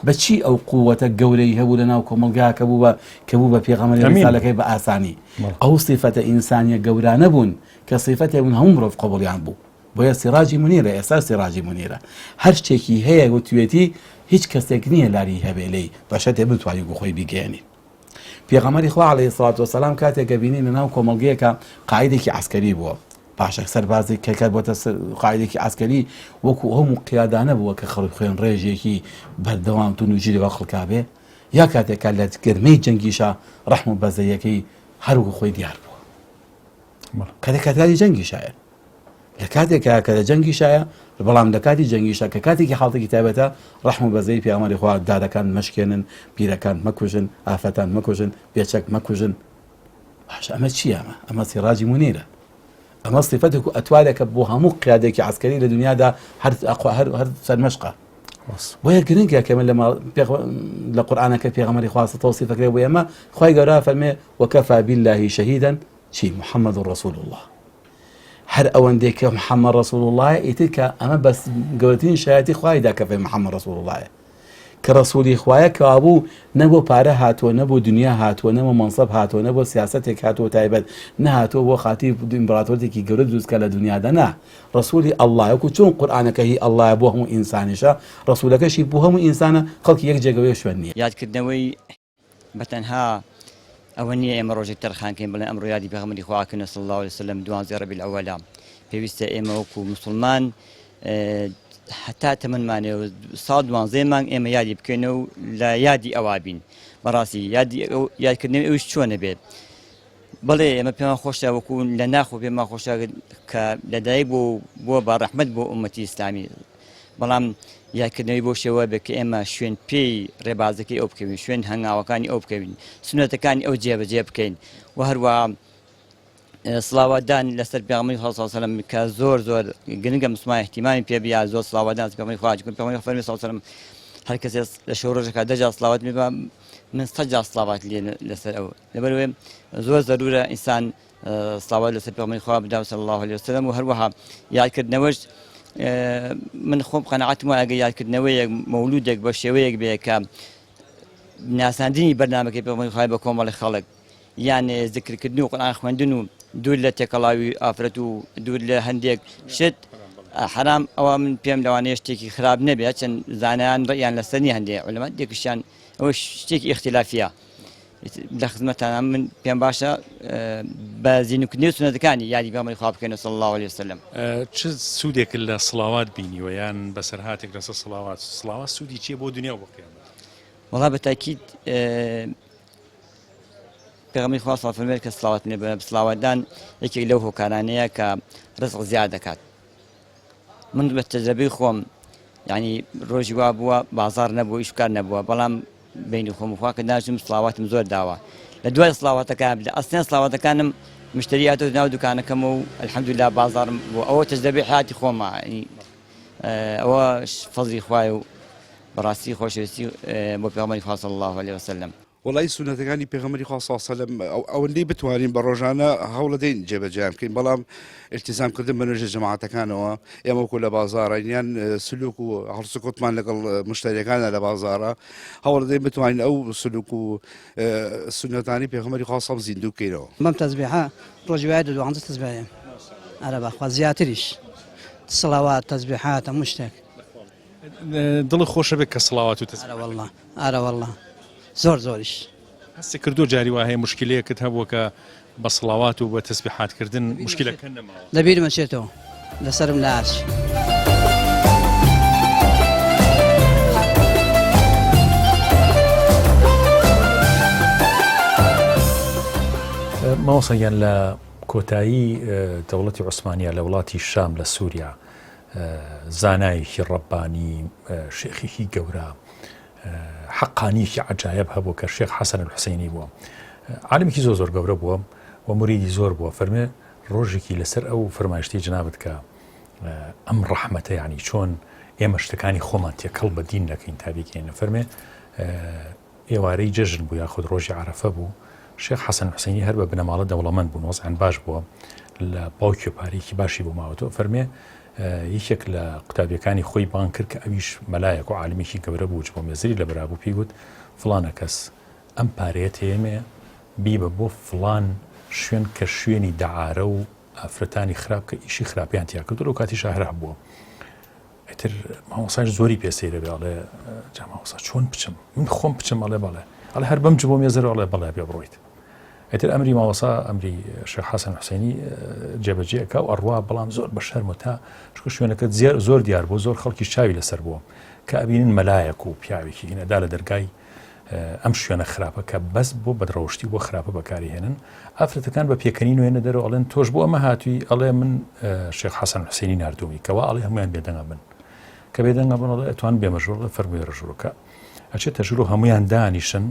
بە چی ئەو قووەتە گەورەی هەبوو لە ناو کۆمەڵگا کە بوو بە کە بوو بە پێغەمبەری ئەمین. ڕسالەکەی بە ئاسانی ئەو سیفەتە ئینسانیە گەورانە بوون کە سیفەتێک بوون هەموو مرۆڤ قبوڵیان بوو بۆیە سیڕاجی مونیرە ئێستا سیڕاجی مونیرە هەر شتێکی هەیە وتوێتی هیچ کەسێک نییە لاری هەبێ لێی بە شەرتێ بتوانی گو خۆی بیگەیەنی پێغەمبەری خوا علیە الصلوة والسلام کاتێک کە بینی لەناو کۆمەڵگەیەکە قائیدێکی عەسکەری بووە پاشە سەربازێک کە کە بۆتە قائیدێکی عەسکەری وەکو هەموو قیادانە بووە کە خەڵک خوێن ڕێژێکی بەردەوام توندوتیژی لەگەڵ خەڵکا بێ یا کاتێک کە لە گەرمەی جەنگیشا ڕەحم و بەزەیەکەی هەر وەکو خۆی دیار بووە کە لە کاتکاتی جەنگیشایە لە کاتێکا کە لە جەنگیشایە بەڵام لە کاتی جەنگیشا کە کاتێکی حاڵتێکی تایبەتە ڕەحم و بەزەی پێغەمبەری خوا دارەکان مەشکێنن پیرەکان مەکوژن ئافرەتان مەکوژن بێچەک مەکوژن باشە ئەمە چییە ئەمە ئەمە سیڕاجی مونیرە ئەمە سیفەتێک و ئەتوارێکە بۆ هەموو قیادێکی عەسکەری لە دنیادا هەر هەر هەر سەرمەشقە بۆیە گرنگە کە من لە قورئانەکە پێغەمبەری خوا تەوسیفەکرێ بۆ ئێمە خوای گەورە فەرمێ وکفی بالله شهیدا چی محمد رسول الله هەر ئەوەندەی کە محمد رسول اللە یە ئیتر کە ئەمە بەس گەورەترین شایەتی خوای دا کە فەرمی محمد رسول اللە یە کە ڕسولی خوایە کەوابوو نە بۆ پارە هاتووە نە بۆ دنیا هاتووە نە بۆ مەنسەب هاتووە نە بۆ سیاسەتێک هاتووە تایبەت نەهاتووە بۆ خاتری ئیمبراتۆرێکی گەورە دروست کە لە دنیادا نا ڕسولی اللە وەکو چۆن قورئانەکە هی اللە بۆ هەموو ئینسانیشە ڕسولەکەشی بۆ هەموو ئینسانە خەڵکی یەک جێگەوەیە شوێن نییە. یادکردنەوەی بە تەنها ئەوە نییە ئێمە ڕۆژێک تەرخان کەین بڵێن ئەمڕۆ یادی پێغەمبەری خوا ئەکەین صلی اللە علیه وسلم دوانزەی ڕەبیع الاوەلە پێویستە ئێمە وەکو مسلمان هەتا تەمەنمانێ و ساڵ دوانزەی مانگ ئێمە یادی بکەینەوە و لە یادی ئەوا بین بەڕاستی یادی یادکردنەوەی ئەویش چۆنە بێت بەڵێ ئێمە پێمان خۆشە وەکو لە ناخ و پێمان خۆشە کە لەدایک بوو بووە بە ڕەحمەت بۆ ئومەتی ئیسلامی بەڵام یادکردنەوەی بەو شێوە بێت کە ئێمە شوێن پێی ڕێبازەکەی ئەو بکەوین شوێن هەنگاوەکانی ئەو بکەوین سونەتەکانی ئەو جێبەجێ بکەین و هەروە سڵاواتدان لەسەر پێغەمبەری خوا صلی الله علیه و سلم کە زۆر زۆر گرنگە مسلمان اهتمامی پێ بیا زۆر سڵاواتدان لەسەر پێغەمبەری خوا چونکە پێغەمبەری خوا فەرمی صلی الله علیه و سلم هەر کەسێ لە شەو ڕۆژێکا دە جار سڵاوات لێ با من سەد جار سڵاوات لێ لەسەر ئەو لەبەرئەوەی زۆر زەرورە ئینسان سڵاوات لەسەر پێغەمبەری خوا بدا صلی الله علیه وسلم و هەروەها یادکردنەوەش من خۆم قەناعەتم وایە ئەگەر یادکردنەوەیەک مەولودێک بە شێوەیەک بێ کە ناساندنی بەرنامەکەی پێغەمبەری خوای بە کۆمەڵی خەڵک یان زکرکردن و قورئان خوێندن و دوور لە تێکەڵاوی ئافرەت و دوور لە هەندێک شت حرام ئەوە من پێم لەوانەیە شتێکی خراپ نەبێت چەند زانایان ڕێیان لەسەر نیە هەندێک علەما دێکشیان ئەوە شتێکی ئیختلافیە. لە خزمەتانە من پێم باشە بە زیندووکردنەوەی سوننەتەکانی یادی پێغەمبەری خوا بکەینەوە صلی اللە علیە وسلم. چ سوودێکت لە سڵاوات بینیوە یان بەسەرهاتێک لەسەر سڵاوات سڵاوات سوودی چیە بۆ دنیا و بۆ قیامەت؟ وەڵا بە تاکید پێغەمبەری خوا صلی فەرمووی کە سڵاوات لێ بە سڵاواتدان یەکێک لەو هۆکارانەیە کە ڕزق زیاد دەکات من بە تەجربەی خۆم یعنی ڕۆژی وا بووە بازار نەبوو ئیش کار نەبووە بەڵام بینی خۆم خوا کە داشتم سڵاواتم زۆر داوە لە دوای سڵاواتەکان لە ئەسلەن سڵاواتەکانم مشتری هاتۆ ناو دوکانەکەم و الحمدلله بازارم بۆ ئەوە تەجربەی حیاتی خۆمە ئەوە فەزلی خوایە و بەڕاستی خۆشەویستی بۆ پێغەمبەری خوا صلی اللە علیە وسلم. وەڵایی سوننەتەکانی پێغەمبەری خوا صلی اللە علیە وسلم ئەوەندەی بتوانین بە ڕۆژانە هەوڵەدەین جێبەجێیان بکەین بەڵام التزام کردن بە نوێژە جەماعەتەکانەوە ئێمە وەکو لە بازاڕین یان سلوک و هەڵسوکەوتمان لەگەڵ مشتریەکانە لە بازاڕە هەوڵەدەین بتوانین ئەو سلوک و سوننەتانی پێغەمبەری خوا صلی اللە علیە وسلم زیندوو بکەینەوە. بەم تەزبیحە ڕۆژی وایە دە دوانزە تەزبیح ئەرە بەخوا زیاتریش سڵاوات تەزبیحات هەموو شتێک. دڵت خۆشە بێت کە سڵاوات و تەسبیح. ئەرە وەڵڵا ئەرە وەڵڵا زۆر زۆریش. هەستت کردووە جاری وا هەیە موشکیلەیەکت هەبووە کە بە سڵاوات و بە تەسبیحات کردن موشکیلەکە نەماوە؟ لە بیرم ئەچێتەوە لەسەرم لاچ. مامۆستا گیان لە کۆتایی دەوڵەتی عوسمانیا لە وڵاتی شام لە سووریا زانایەکی ڕەبانی شێخێکی گەورە حەقانیەکی عجایب هەبوو کە شێخ حەسەن الحوسەینی بووە عالمێکی زۆر زۆر گەورە بووە و مریدی زۆر بووە فەرمێ ڕۆژێکی لەسەر ئەو فەرمایشتی جنابت کە ئەم ڕەحمەتە یعنی چۆن ئێمە شتەکانی خۆمان تێکەڵ بە دین نەکەین تا بیکەین فەرمێ ئێوارەی جەژن بوو یاخود ڕۆژی عەرەفە بوو، شێخ حەسەن حوسەینی هەر بە بنەماڵە دەوڵەمەند بوون، وەزعیان باش بووە، لە باوکیەوە پارەیەکی باشی بۆ ماوەتەوە، فەرمێ یەکێک لە قوتابیەکانی خۆی بانگ کرد کە ئەویش مەلایەک و عالمێکی گەورە بوو، بۆ مێزری لە بەرا بوو، پێی گوت فڵانە کەس ئەم پارەیەت هەیەمێ بیبە بۆ فڵان شوێن کە شوێنی دەعارە و ئافرەتانی خراپ کە ئیشی خراپیان تیا کردووە، لەو کاتیشا هەر هەبووە. ئیتر مامۆساش زۆری پێ سەیرە بێ ئەڵێ جا مامۆسا چۆن بچم من خۆم بچم ئەڵێ بەڵێ ئەڵێ هەر بەم جبۆ مێزەرەوە ئەڵێ بەڵێ بێ بڕۆیت ئیتر ئەمری مامۆسا ئەمری شێخ حەسەن حوسێنی جێبەجێ ئەکا و ئەڕوا بەڵام زۆر بە شەرم و تا چونکە شوێنەکە زۆر دیار بوو زۆر خەڵکی چاوی لەسەر بووە کە ئەبینن مەلایەک و پیاوێکی هینەدا لە دەرگای ئەم شوێنە خراپە کە بەس بۆ بەدڕەوشتی و بۆ خراپە بەکاری هێنن ئافرەتەکان بە پێکەنین وێنە دەرەوە ئەڵێن تۆش بۆ ئەمە هاتووی ئەڵێ من شێخ حەسەن حوسێنی ناردوومی کەوا ئەڵێ هەمویان بێدەنگە بن کە بێدەنگە بن ئەڵێ ئەتوان بێمە ژوور ئەڵێ فەرمووی ڕژوورەکە ئەچێتە ژوور و هەمویان دانیشن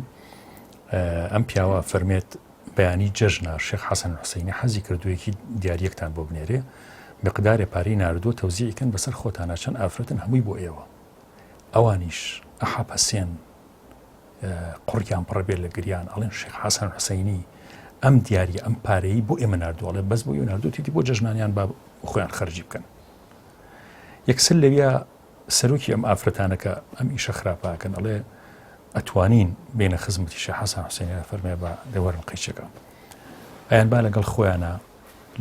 ئەم پیاوە فەرمێت بەیانی جەژنە شێخ حەسەن حوسینی حەزی کردوویەکی دیاریەکتان بۆ بنێرێ مقدارێ پارەی ناردووە تەوزیعی کەن بەسەر خۆتانە چەند ئافرەتن هەمووی بۆ ئێوە ئەوانیش ئەحەپەسێن قوڕگیان پڕ بێت لە گریان ئەڵێن شێخ حەسەن حوسەینی ئەم دیاریە ئەم پارەی بۆ ئێمە ناردووە ئەڵێ بەس بۆ ئێوە ناردووتیتی بۆ جەژنانیان با خۆیان خەرجی بکەن یەکسەر لەویا سەرۆکی ئەم ئافرەتانە کە ئەم ئیشە خراپاکەن ئەڵێ ئەتوانین بێنە خزمەتی شێخ حەسەن حوسێنی فەرمێ بە دەوەرن قەیچەکە ئەیان با لەگەڵ خۆیانە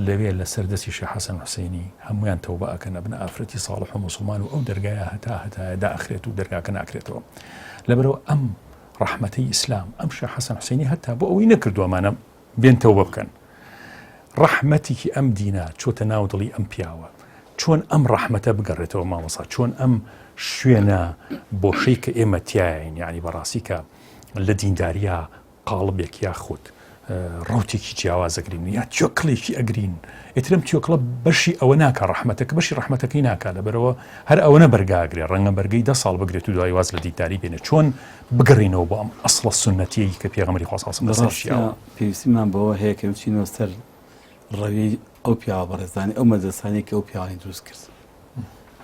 لەوێ لەسەر دەستی شێخ حەسەن حوسەینی هەموویان تەوبە ئەکەن ئەبنە ئافرەتی ساڵح و موسڵمان و ئەو دەرگایە هەتا هەتایە دائەخرێت و دەرگاکە ناکرێتەوە لەبەرئەوە ئەم ڕەحمەتەی ئیسلام ئەم شێخ حەسەن حوسەینی هەتا بۆ ئەوەی نەکردووە ئەمانە بێن تەوبە بکەن ڕەحمەتێکی ئەم دینە چۆتە ناو دڵی ئەم پیاوە چۆن ئەم ڕەحمەتە بگەڕێتەوە مامۆسا چۆن ئەم شوێنە بۆشەی کە ئێمە تیاین یعنی بەڕاستی کە لە دینداریە قاڵبێک یاخود ڕەوتێکی جیاواز ئەگرین یا تیۆکڵێکی ئەگرین ئیتر ئەم تیۆکڵە بەشی ئەوە ناکا ڕەحمەتەکە بەشی ڕەحمەتەکەی ناکا لەبەرەوە هەر ئەوەنە بەرگا ئەگرێ ڕەنگە بەرگەی دە ساڵ بگرێت و دوای واز لە دینداری بێنێ چۆن بگەڕینەوە بۆ ئەم ئەسڵە سوننەتیەی کە پێغەمبەری خوا صلی اللە علیه و سلم لەسەری ژیاوە. پێویستیمان بەوە هەیە کە بچینەوە سەر ڕەوی ئەو پیاوە بەڕێزانەی ئەو مەدرەسانەی کە ئەو پیاوانی دروست کرد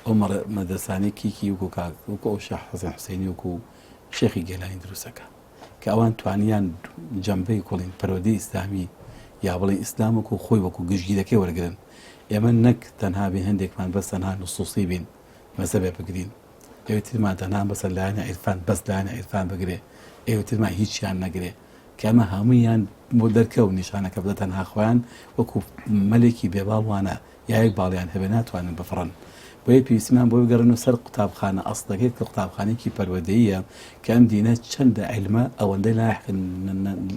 ئەو مەدرەسانەی کیکی وەکو کاک وەکو ئەو شێخ حەسەن حوسێنی وەکو شێخی گێلانی دروستەکە کە ئەوان توانیان جەنبەی کوڵین پەروەردەی ئیسلامی یا بڵێین ئیسلام وەکو خۆی وەکو گشتگیرەکەی وەرگرن ئێمە نەک تەنها بین هەندێکمان بەس تەنها نصوصی بین مەزەبێ بگرین ئەوی ترمان تەنها بەسە لایەنە عیرفان بەس لایەنە عیرفان بگرێ ئەوی ترمان هیچیان نەگرێ کە ئەمە هەموویان بۆ دەرکەوت نیشانەکە بدە تەنها خۆیان وەکو مەلێکی بێباڵ وانە یا یەک باڵیان هەبێ ناتوانن بفڕن. بۆیە پێویستیمان بۆ بگەڕێنەوە سەر قوتابخانە ئەسڵەکەی کە قوتابخانەیەکی پەروەردەییە کە ئەم دینە چەندە عیلمە ئەوەندە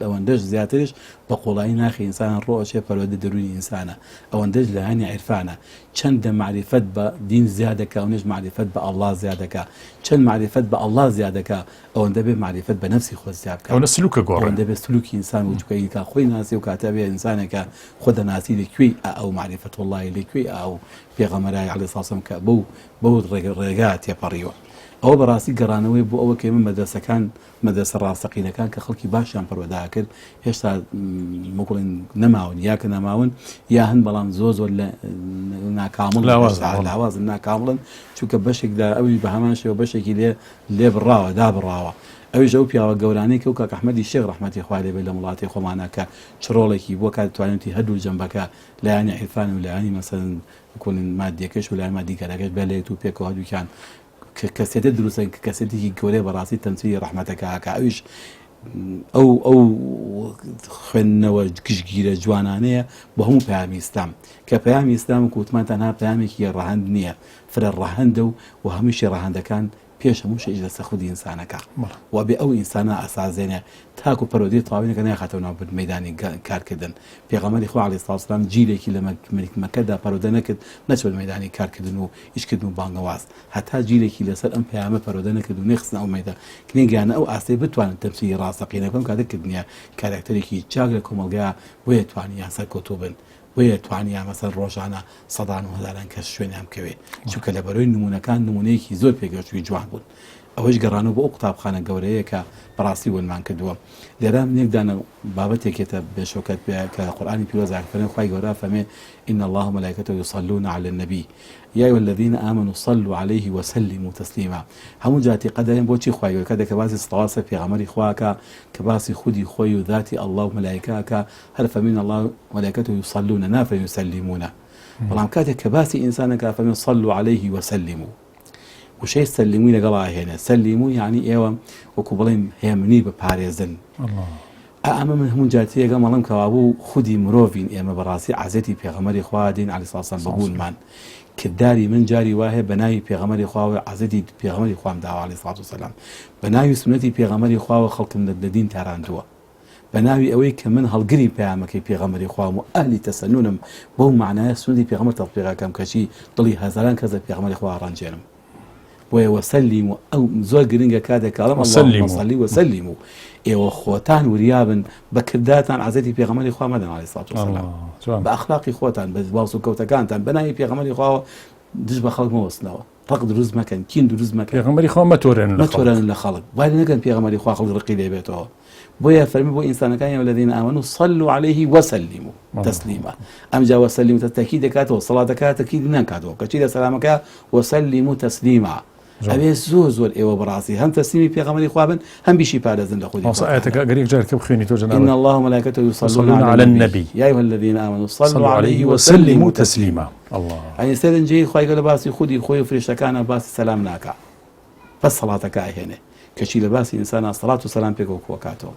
ئەوەندەش زیاتریش بە قوڵایی ناخی ئینسان ڕۆ ئەچێ پەروەردە دەروونی ئینسانە ئەوەندەش لایەنی عیرفانە چەندە مەعریفەت بە دین زیاد دەکا ئەوەندەش مەعریفەت بە ئەڵڵا زیاد دەکا چەند مەعریفەت بە ئەڵڵا زیاد دەکا ئەوەندە بێ مەعریفەت بە نەفسی خۆت زیاد بکا ئەوەندە سلوکە گۆڕێ ئەوەندە بێ سلوکی ئینسان و چونکە ئینکا خۆی ناسی و کاتە بێ ئینسانێکە خۆ دەناسی لە کوێی ئا ئەو مەعریفەتوڵڵای لە کوێی ئا ئەو پێغەمبەرای عەلەیهی سڵاو سەلام کە بەو بەو ڕێگا تێپەڕیوە. ئەوە بەڕاستی گەڕانەوەی بۆ ئەوە کە ئێمە مەدرەسەکان مەدرەسە ڕاستەقینەکان کە خەڵکی باشیان پەروەردە ئەکرد هێشتا وەک بڵێن نەماون یا کە نەماون یا هەن بەڵام زۆر زۆر لە ناکامڵ لاوازن ناکامڵن چونکە بەشێک لە ئەوی بە هەمان شێوە بەشێکی لێ لێ بڕاوە دابڕاوە ئەویش ئەو پیاوە گەورانەی کە و کاک ئەحمەدی شێخ ڕەحمەتی خوای لێ بێت لە وڵاتی خۆمانە کە چ ڕۆڵێکی بووە کات توانیوتی هەردوو جەنبەکە لایەنی عیرفان و لایەنی مەسەلەن کۆنن مادیەکەش و لایەن مادیگەرەکەش بە لێت و پێکەوە هەردووکیان کە کەسێتە دروستن کە کەسێتێکی گەورەیە بەڕاستی تەمسیلی ڕەحمەتەکە ئەکا ئەویش ئەو ئەو خوێندنەوە گشتگیرە جوانانەیە بۆ هەموو پەیامی ئیسلام کە پەیامی ئیسلام و کوتمان تەنها پەیامێکی ڕەهەند نییە فرە ڕەهەندە و و هەمووشی ڕەهەندەکان پێش هەموو شتێک لەسەر خودی ئینسانەکە و ئەبێ ئەو ئینسانە ئەسازێنێ تاکو پەروەردەی تەواوی نەکا نایخاتەوە ناو مەیدانی کارکردن پێغەمبەری خوا عەلەیهی سڵاو سلام جیلێکی لە مەکەدا پەروەردە نەکرد نەچوە مەیدانی کارکردن و ئیشکردن و بانگەواز هەتا جیلێکی لەسەر ئەم پەیامە پەروەردە نەکرد و نەیخستنە ئەو مەیدان نەیگەیانە ئەو ئاستەی بتوانن تەمسیلی ڕاستەقینە بکەن کاتێک کردنیە کاراکتەرێکی چاک لە کۆمەڵگا بۆیە توانیان سەرکەوتوو بن بۆیە توانیان مەسەلەن ڕۆژانە سەدان و هەزاران کەس شوێنیان بکەوێ چونکە لە بەرۆی نمونەکان نمونەیەکی زۆر پێگەشتوی جوان بوون ئەوەیش گەڕانەوە بۆ ئەو قوتابخانە گەورەیە کە بەڕاستی ونمان کردووە لێرە من یەک دانە بابەتێکێتە بێشۆکەت پێ کە قورئانی پیرۆز فەرمێ خوای گەورە فەرمێ إن الله وملائكته يصلون على النبي يا أيها الذين آمنوا صلوا عليه وسلموا تسليما هەموو جاتی قەدەرێن بۆچی خوای گەورە کاتێک کە باسی سڵاوات سەر پێغەمبەری خواکە کە باسی خودی خۆی و ذاتی اللە و ملائکە هەر فەرمی ان اللە وملائکته یصلون نافەرمی یسلمون بەڵام کاتێک کە باسی ئینسانەکە فەرمی صلوا علیه وسلموا وشەی سەلیموی لەگەڵ ئاهێنێ سەلیمو یعنی ئێوە وەکو بڵێن هێمنی بپارێزن ئەمە من هەموو جاتیەکەم ئەڵم کەوابوو خودی مرۆڤین ئێمە بەڕاستی عزیەتی پێغەمەری خوا دین علی ساسان بەبوونمان کرداری من جاری وایە بە ناوی پێغەمەری خواوە عزیەتی پێغەمەری خوام داوا علی سات و سەلام بە ناوی سونەتی پێغەمەری خواوە خەڵکم لە دین تاراندووە بە ناوی ئەوەی کە من هەڵگری پەیامەکەی پێغەمبەری خوام و ئەهلی تەسەنونم بەو مەعنایە سوننەتی پێغەمبەر تەتبیق ئەکەم کەچی دڵی هەزاران کەس لە پێغەمبەری خوا ئەڕەنجێنم بۆیە وسلموا ئەو زۆر گرنگە کاتێک کە ئەڵێم اللهم صل وسلموا ئێوە خۆتان وریابن بە کردارتان عەزێتی پێغەمبەری خوا مەدەن علیه الصلاة والسلام بە ئەخلاقی خۆتان بە هەڵسوکەوتەکانتان بە ناوی پێغەمبەری خواوە دژ بە خەڵک مەوەستنەوە ڕق دروست مەکەن کین دروست مەکەن پێغەمبەری خوا مەتۆرێن لە خەڵک مەتۆرێنن لە خەڵک وای لێ نەکەن پێغەمبەری خوا خەڵک ڕقی لێ بێتەوە بۆیە فەرمی بۆ ئینسانەکان یا الذین آمنوا صلوا علیه وسلموا تسلیما ئەمجا وسلموا تەکید دەکاتەوە سەڵاتەکە تەکید ناکاتەوە کەچی لە سەلامەکە وسلموا تسلیما ئەوێ زۆر زۆر ئێوە بەڕاستی هەم تەسلیمی پێغەمبەری خوا بن هەم بیشی پارێزن لە خودی مامۆستا ئایەتەکە ئەگەر یەک جار کە بخوێنی تۆ جەنابت إن الله وملائكته يصلون على النبي يا أيها الذين آمنوا صلوا عليه وسلموا تسليما الله ئەنی سەرنجی خوای گەورە باسی خودی خۆی و فریشتەکانە باسی سەلام ناکا بەس سەڵاتەکە ئەهێنێ کەچی لە باسی ئینسانا سەڵات و سەلام پێکەوە کۆکاتەوە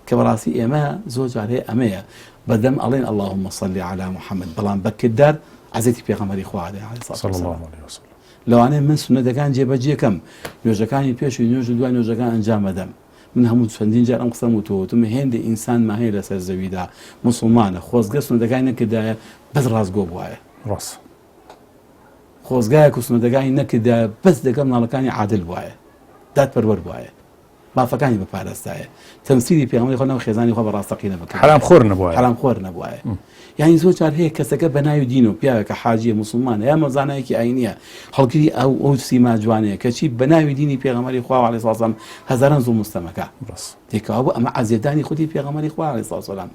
کە بەڕاستی ئێمە زۆر جار هەیە ئەمەیە بەدەم ئەڵێن اللهم صل على محمد بەڵام بە کردار عەزێتی پێغەمبەری خوا عەلەیهی صلی الله علیه وسلم لەوانەیە من سوننەتەکان جێبەجێ کەم، نوێژەکانی پێش و نوێژ و دوای نوێژەکان ئەنجام ئەدەم. من هەموو چەندین جار ئەم قسەم وتووە، وتم هێندێ ئینسانمان هەیە لەسەر زەویدا موسڵمانە، خۆزگە سوننەتەکانی نەکردایە بەس ڕاستگۆ بوایە. ڕاستە. خۆزگایەک و سوننەتەکانی نەکردایە بەس لەگەڵ مناڵەکانی عادل بوایە، دادپەروەر بوایە. مافەکانی بپارستایە تەمسیلی پێغەمبەری خوا ناو خێزانی خوا بە ڕاستەقینە بکردایە حەرام خۆر نەبوایە حەرام خۆر نەبوایە یعنی زۆر جار هەیە کەسەکە بە ناوی دین و پیاوێکە حاجیە موسڵمانە یا مەزانایەکی ئاینیە هەڵگری ئەو ئەو سیما جوانەیە کەچی بە ناوی دینی پێغەمبەری خوا عەلەیهی سڵام هەزاران زوڵم و ستەمەکە ڕاست تێکەوە ئەمە عەزیەتدانی خودی پێغەمبەری خوا عەلەیهی سڵام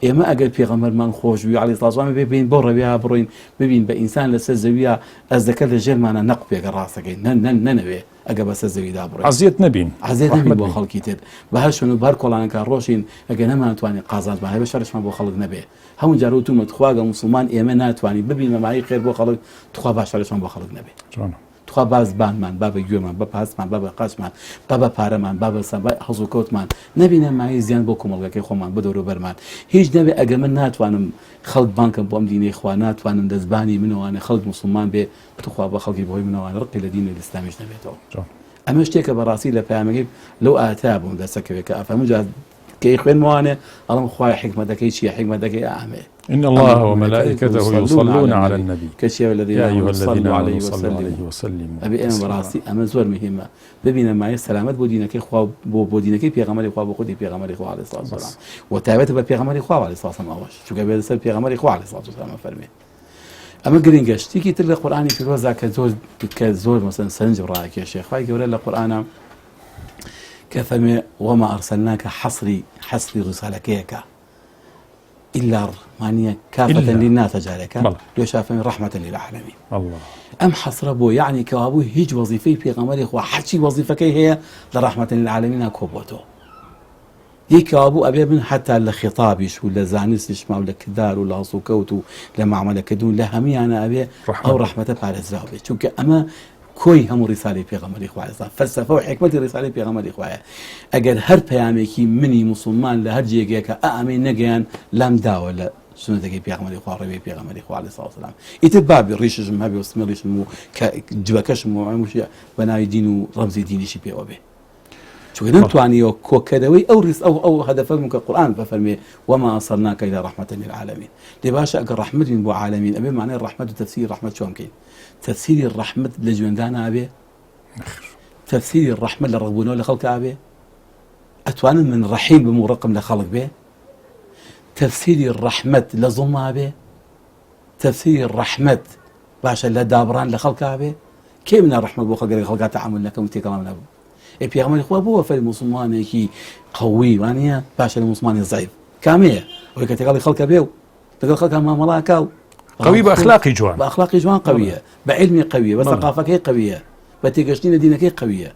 ئێمە ئەگەر پێغەمبەرمان خۆش بوی عەلەیهی سڵام بێ بین بۆ ڕەویا بڕۆین ببین بە ئینسان لەسەر زەویە ئەزدەکە لە ژێرمانە نەقوپێکە ڕاستەکەی نە نە نەنەوێ ئەگەر بەسەر زەویدا بڕۆین. عەزیەت نەبین. عەزیەت نەبین ڕەحمەت بۆ بین. خەڵکی تر. بە هەر شوێن و بە هەر کۆڵانێکا ڕۆشین ئەگەر نەمانتوانی قازانجمان هەبێ شەڕیشمان بۆ خەڵک نەبێ. هەموو جار وتومە تخوا گەر موسڵمان ئێمە ناتوانین ببین بە مایەی خێر بۆ خەڵک تخوا با شەڕیشمان بۆ خەڵک نەبێ. جوانە. تخوا با زبانمان با بە گوێمان بە پاسمان با بە قاچمان با بە پارەمان با بە سا- با هەڵسوکەوتمان نەبینە مایەی زیان بۆ کۆمەڵگەکەی خۆمان بۆ دەوروبەرمان هیچ نەبێ ئەگەر من ناتوانم خەڵک بانکەم بۆ ئەم دینەی خوا ناتوانم لە زبانی منەوانێ خەڵک موسڵمان بێ توخوا بە خەڵکی بەهۆی منەوانێ ڕقی لە دینی ئیسلامیش نەبێتەوە ئەمە شتێکە بەڕاستی لە پەیامەکەی لەو ئایەتە بۆم دەستەکەوێت کە ئەفەرموو جا کە ئەیخوێنمەوانێ ئەڵێم خوایە حیکمەتەکەی چییە حیکمەتەکەی ئا ئەمەیە إن الله وملائكته يصلون على النبي کەچی يا الذين يا أيها آمنوا الذين صلوا عليه آمنوا صلوا وسلموا عليه وسلموا ئەبێ ئێمە تسليما بەڕاستی ئەمە زۆر مهمە ببینە مایە سەلامەت بۆ دینەکەی خوا و بۆ بۆ دینەکەی پێغەمبەری خوا بۆ خودی پێغەمبەری خوا علیه الصلاة والسلام بەس و تایبەتە بە پێغەمبەری خوا علیه الصلاة والسلام ئەوەش چونکە بێ لەسەر پێغەمبەری خوا علیه الصلاة والسلام فەرمێ ئەمە گرنگە شتێکی تر لە قورئانی پیرۆزدا کە زۆر کە زۆر مەسەن سەرنج ڕاکێشێ خوای گەورە لە قورئانە کە فەرمێ وما أرسلناك حەسری حەسری ڕسالەکەیەکە إلا مانیە كافة إلا للناس جارێکە بەڵێ لێشا فەرمێ رحمة للعالمين الله ئەم حەسرە بۆ یعنی کەوابوو هیچ وەزیفەی پێغەمبەری خوا هەرچی وەزیفەکەی هەیە لە رحمة للعالمین کۆبووەتەوە دی کەوابوو ئەبێ من حەتا لە خیتابیش و لە زانستیشما و لە کردار و لە هەڵسوکەوت و لە مەعامەلەکردن و لە هەموویانە ئەبێ ئەو ڕەحمەت ڕەحمەتە پارێزراو بێت چونکە ئەمە کۆی هەموو ڕیسالەی پێغەمبەری خوا علیه السلام فەلسەفە و حیکمەتی ڕیسالەی پێغەمبەری خوایە ئەگەر هەر پەیامێکی منی موسڵمان لە هەر جێگەیەکە ئا ئەمەی نەگەیان لام داوە لە سوننەتەکەی پێغەمبەری خوا ڕێوەی پێغەمبەری خوا علیه السلام ئیتر بابی ڕیششم هەبێ و سمێڵیشم و کە جبەکەشم و هەمووشی بە ناوی دین و ڕەمزی دینیشی پێوە بێ چونکە نەمتوانیەوە کۆکەرەوەی ئەو ڕیس ئەو ئەو هەدەفە بم کە قورئان بفەرمێ وما ارسلناک الا رحمة للعالمین دێ باشە ئەگەر ڕەحمەت بین بۆ عالەمین ئەبێ معنای ڕەحمەت و تەفسیری ڕەحمەت چۆن بکەین تەفسیری ڕەحمەت لە جوێندان ئابێ تەفسیری ڕەحمەت لە ڕقبوونەوە لە خەڵک ئابێ ئەتوانم من ڕەحیم بم و ڕقم لە خەڵک بێ تەفسیری ڕەحمەت لە زوڵم ئابێ تەفسیری ڕەحمەت باشە لە دابڕان لە خەڵکا بێ کێ منە ڕەحمەت بۆ خەڵک لەگەڵ خەڵکا تەعامول نەکەم و تێکەڵام نەبم ئێ پێغەمبەری خوا بۆ فەرمی موسڵمانێکی قەوی وانە باشە لە موسڵمانی زەعیف کامەیە ئەوەی کە تێکەڵی خەڵکە بێ و لەگەڵ خەڵکا مامەڵاکا و قوی بە ئەخلاقی جوان بە ئەخلاقی جوان قویە بە علمی قویە بە سەقافەکەی قویە بە تێگەشتنی لە دینەکەی قویە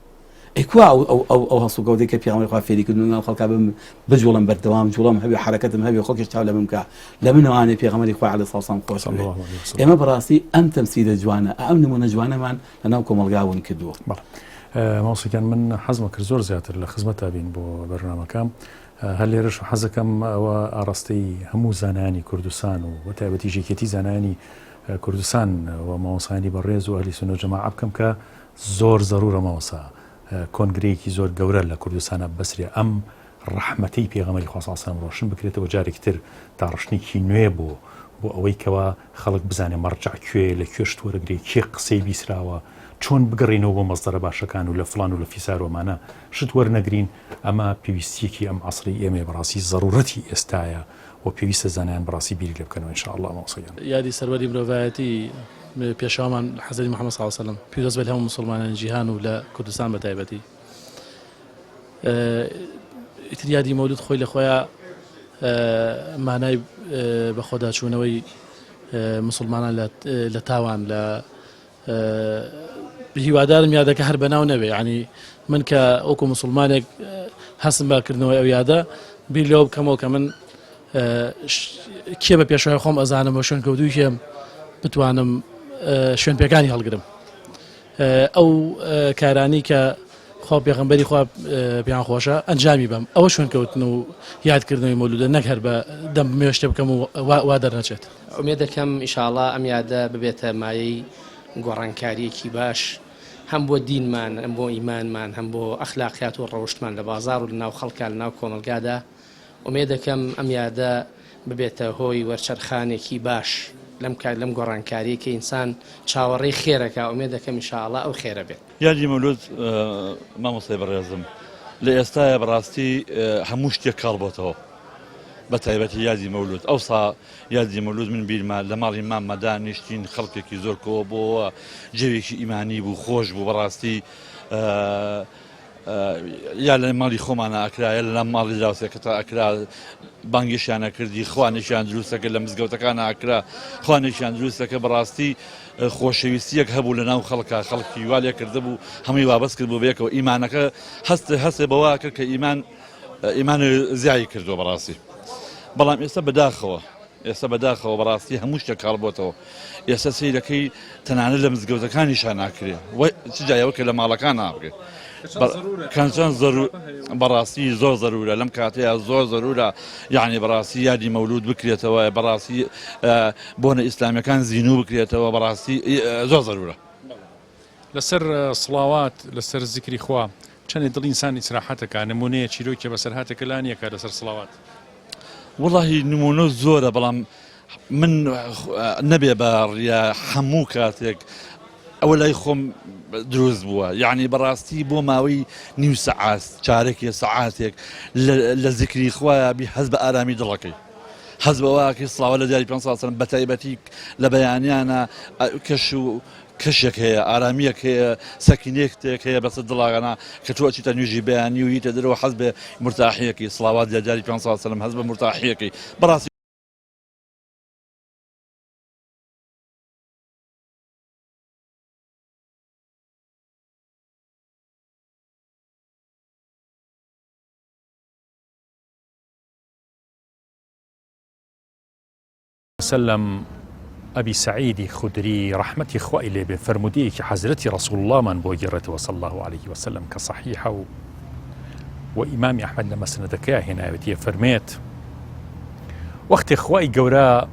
ئەی کوا ئەو ئەو ئەو ئەو هەڵسوکەوتەی کە پێغەمبەری خوا فێری کردوون لەناو خەڵکا بم بجوڵم بەردەوام جوڵەم هەبێ حەرەکەتم هەبێ خەڵکیش چاو لە من بکا لە منەوانێ پێغەمبەری خوا عەلەیهی سڵام خۆش صلی بوێ الله علیه وسلم. ئێمە بەڕاستی ئەم تەمسیلە جوانە ئەم نمونە جوانەمان لەناو کۆمەڵگا ون کردووە. بەڵێ مامۆستا گیان من حەزمە کرد زۆر زیاتر لە خزمەتا بین بۆ بەرنامەکە هەر لێرەش حەزەکەم ئەوە ئاڕاستەی هەموو زانایانی کوردستان و بە تایبەتیش یەکێتی زانایانی کوردستان و مامۆستایانی بەڕێز و ئەهلی سوننە و جەماعە بکەم کە زۆر زەرورە مامۆستا کۆنگرەیەکی زۆر گەورە لە کوردستانا ببەسرێ ئەم ڕەحمەتەی پێغەمبەری خوا صلی اللە علیە ڕۆشن بکرێتەوە جارێکی تر داڕشتنێکی نوێ بۆ بۆ ئەوەی کەوا خەڵک بزانێ مەڕجع کوێ لە کوێ شت وەرەگرێ کێ قسەی بیسراوە چۆن بگەڕینەوە بۆ مەسدەرە باشەکان و لە فڵان و لە فیسار و ئەمانە شت وەرنەگرین ئەمە پێویستیەکی ئەم عەسرەی ئێمەیە بەڕاستی زەرورەتی ئێستایە و پێویستە زانایان بەڕاستی بیری لێ بکەنەوە ان شاء اللە مامۆستا گیان. یادی سەروەری مرۆڤایەتی پێشەوامان حەزرەتی محمد صلی اللە علیە وسلم پیرۆز بێت لە هەموو موسڵمانانی جیهان و لە کوردستان بە تایبەتی. ئیتر یادی مەولود خۆی لە خۆیا مانای بەخۆداچوونەوەی موسڵمانان لە تاوان لە هیوادارم یادەکە هەر بەناو نەبێ یعنی من کە وەکو مسلمانێک هەستم بە کردنەوەی ئەو یادە بیر لەوە بکەمەوە کە من کێ بە پێشوای خۆم ئەزانم و شوێن کەوتوی کێم بتوانم شوێن پێکانی هەڵگرم ئەو کارانی کە خوا پێغمبەری خوا پێیان خۆشە ئەنجامی بەم ئەوە شوێن کەوتن و یادکردنەوەی مەولودە نەک هەر بە دەم بمەوێ شتێ بکەم و وا دەرنەچێت. ئومێد دەکەم ئیشاڵا ئەم یادە ببێتە مایەی گۆڕانکارییەکی باش هەم بۆ دینمان هەم بۆ ئیمانمان هەم بۆ ئەخلاقیات و ڕەوشتمان لە بازاڕ و لەناو خەڵکا لەناو کۆمەڵگادا ئومێد دەکەم ئەم یادە ببێتە هۆی وەرچەرخانێکی باش لەم کار لەم گۆڕانکاریەی کە ئینسان چاوەڕێی خێرەکا ئومێد دەکەم ئیشاڵا ئەو خێرە بێت. یادی مەولود مامۆستای بەڕێزم لە ئێستایا بەڕاستی هەموو شتێک کاڵ بۆتەوە بە تایبەتی یادی مەولود ئەوسا یادی مەولود من بیرمە لە ماڵی ماممە دانیشتین خەڵکێکی زۆر کۆ بۆوە جەوێکی ئیمانی بوو خۆش بوو بەڕاستی یا لە ماڵی خۆمانە ئەکرا یا لە ماڵی دراوسێکەتا ئەکرا بانگێشیان ئەکردی خوانێکیان دروستەکە لە مزگەوتەکان ئەکرا خوانێکیان دروستەکە بەڕاستی خۆشەویستیەک هەبوو لە ناو خەڵکە خەڵکی وا لێ کردبوو هەمووی وابەست کرد بوو بەیەکەوە ئیمانەکە هەست هەستێ بەوە کرد کە ئیمان ئیمان زیایی کردووە بەڕاستی بەڵام ئێستا بەداخەوە. ئێستا بەداخەوە بەڕاستی هەموو شتێک کاڵ بۆتەوە ئێستا سەیرەکەی تەنانەت لە مزگەوتەکانیشا ناکرێ چ جایەوە کە لە ماڵەکان ناکرێ کەنچەند زەرور بەڕاستی زۆر زەرورە لەم کاتەیە زۆر زەرورە یعنی بەڕاستی یادی مەولود بکرێتەوە بەڕاستی بۆنە ئیسلامیەکان زیینوو بکرێتەوە بەڕاستی زۆر زەرورە. لەسەر سڵاوات لەسەر زیکری خوا چەنێ دڵی ئینسان ئیسراحەتەکا نمونەیە چیرۆکێ بەسەرهاتێکە لانیەکە لەسەر سڵاوات. وەڵاهی نمونە زۆرە بەڵام من نەبێ بە ڕیا هەموو کاتێک ئەوە لای خۆم دروست بووە یعنی بەڕاستی بۆ ماوەی نیو سەعات چارەکێ سەعاتێک لە زیکری خوایە بی هەست بە ئارامی دڵەکەی هەست بەوەکەی سڵاوە لە دیاری پێ ساڵ بە تایبەتی لە بەیانیانە کەش و کەشێک هەیە، ئارامییەک هەیە، سەکینەتێک هەیە بەسەر دڵاغەنا کە تۆ ئەچیتە نوێژی بەیانی و ییتە دەرەوە حەز بە مورتاحییەکەی، سڵاوات لە دیاری پێ سەلەم هەست بە مورتاحییەکەی بەڕاستی. وسلم ئەبی سەعیدی خودری ڕەحمەتی خوای لێ بێ فەرموودەیەکی حەزرەتی ڕەسوڵ اللەمان بۆ گێڕێتەوە صلی اللە علیه وسلم کە صحیحە و و ئیمامی ئەحمەد لە مەسنەدەکەیا هێناوێتی فەرمێت وەختێ خوای گەورە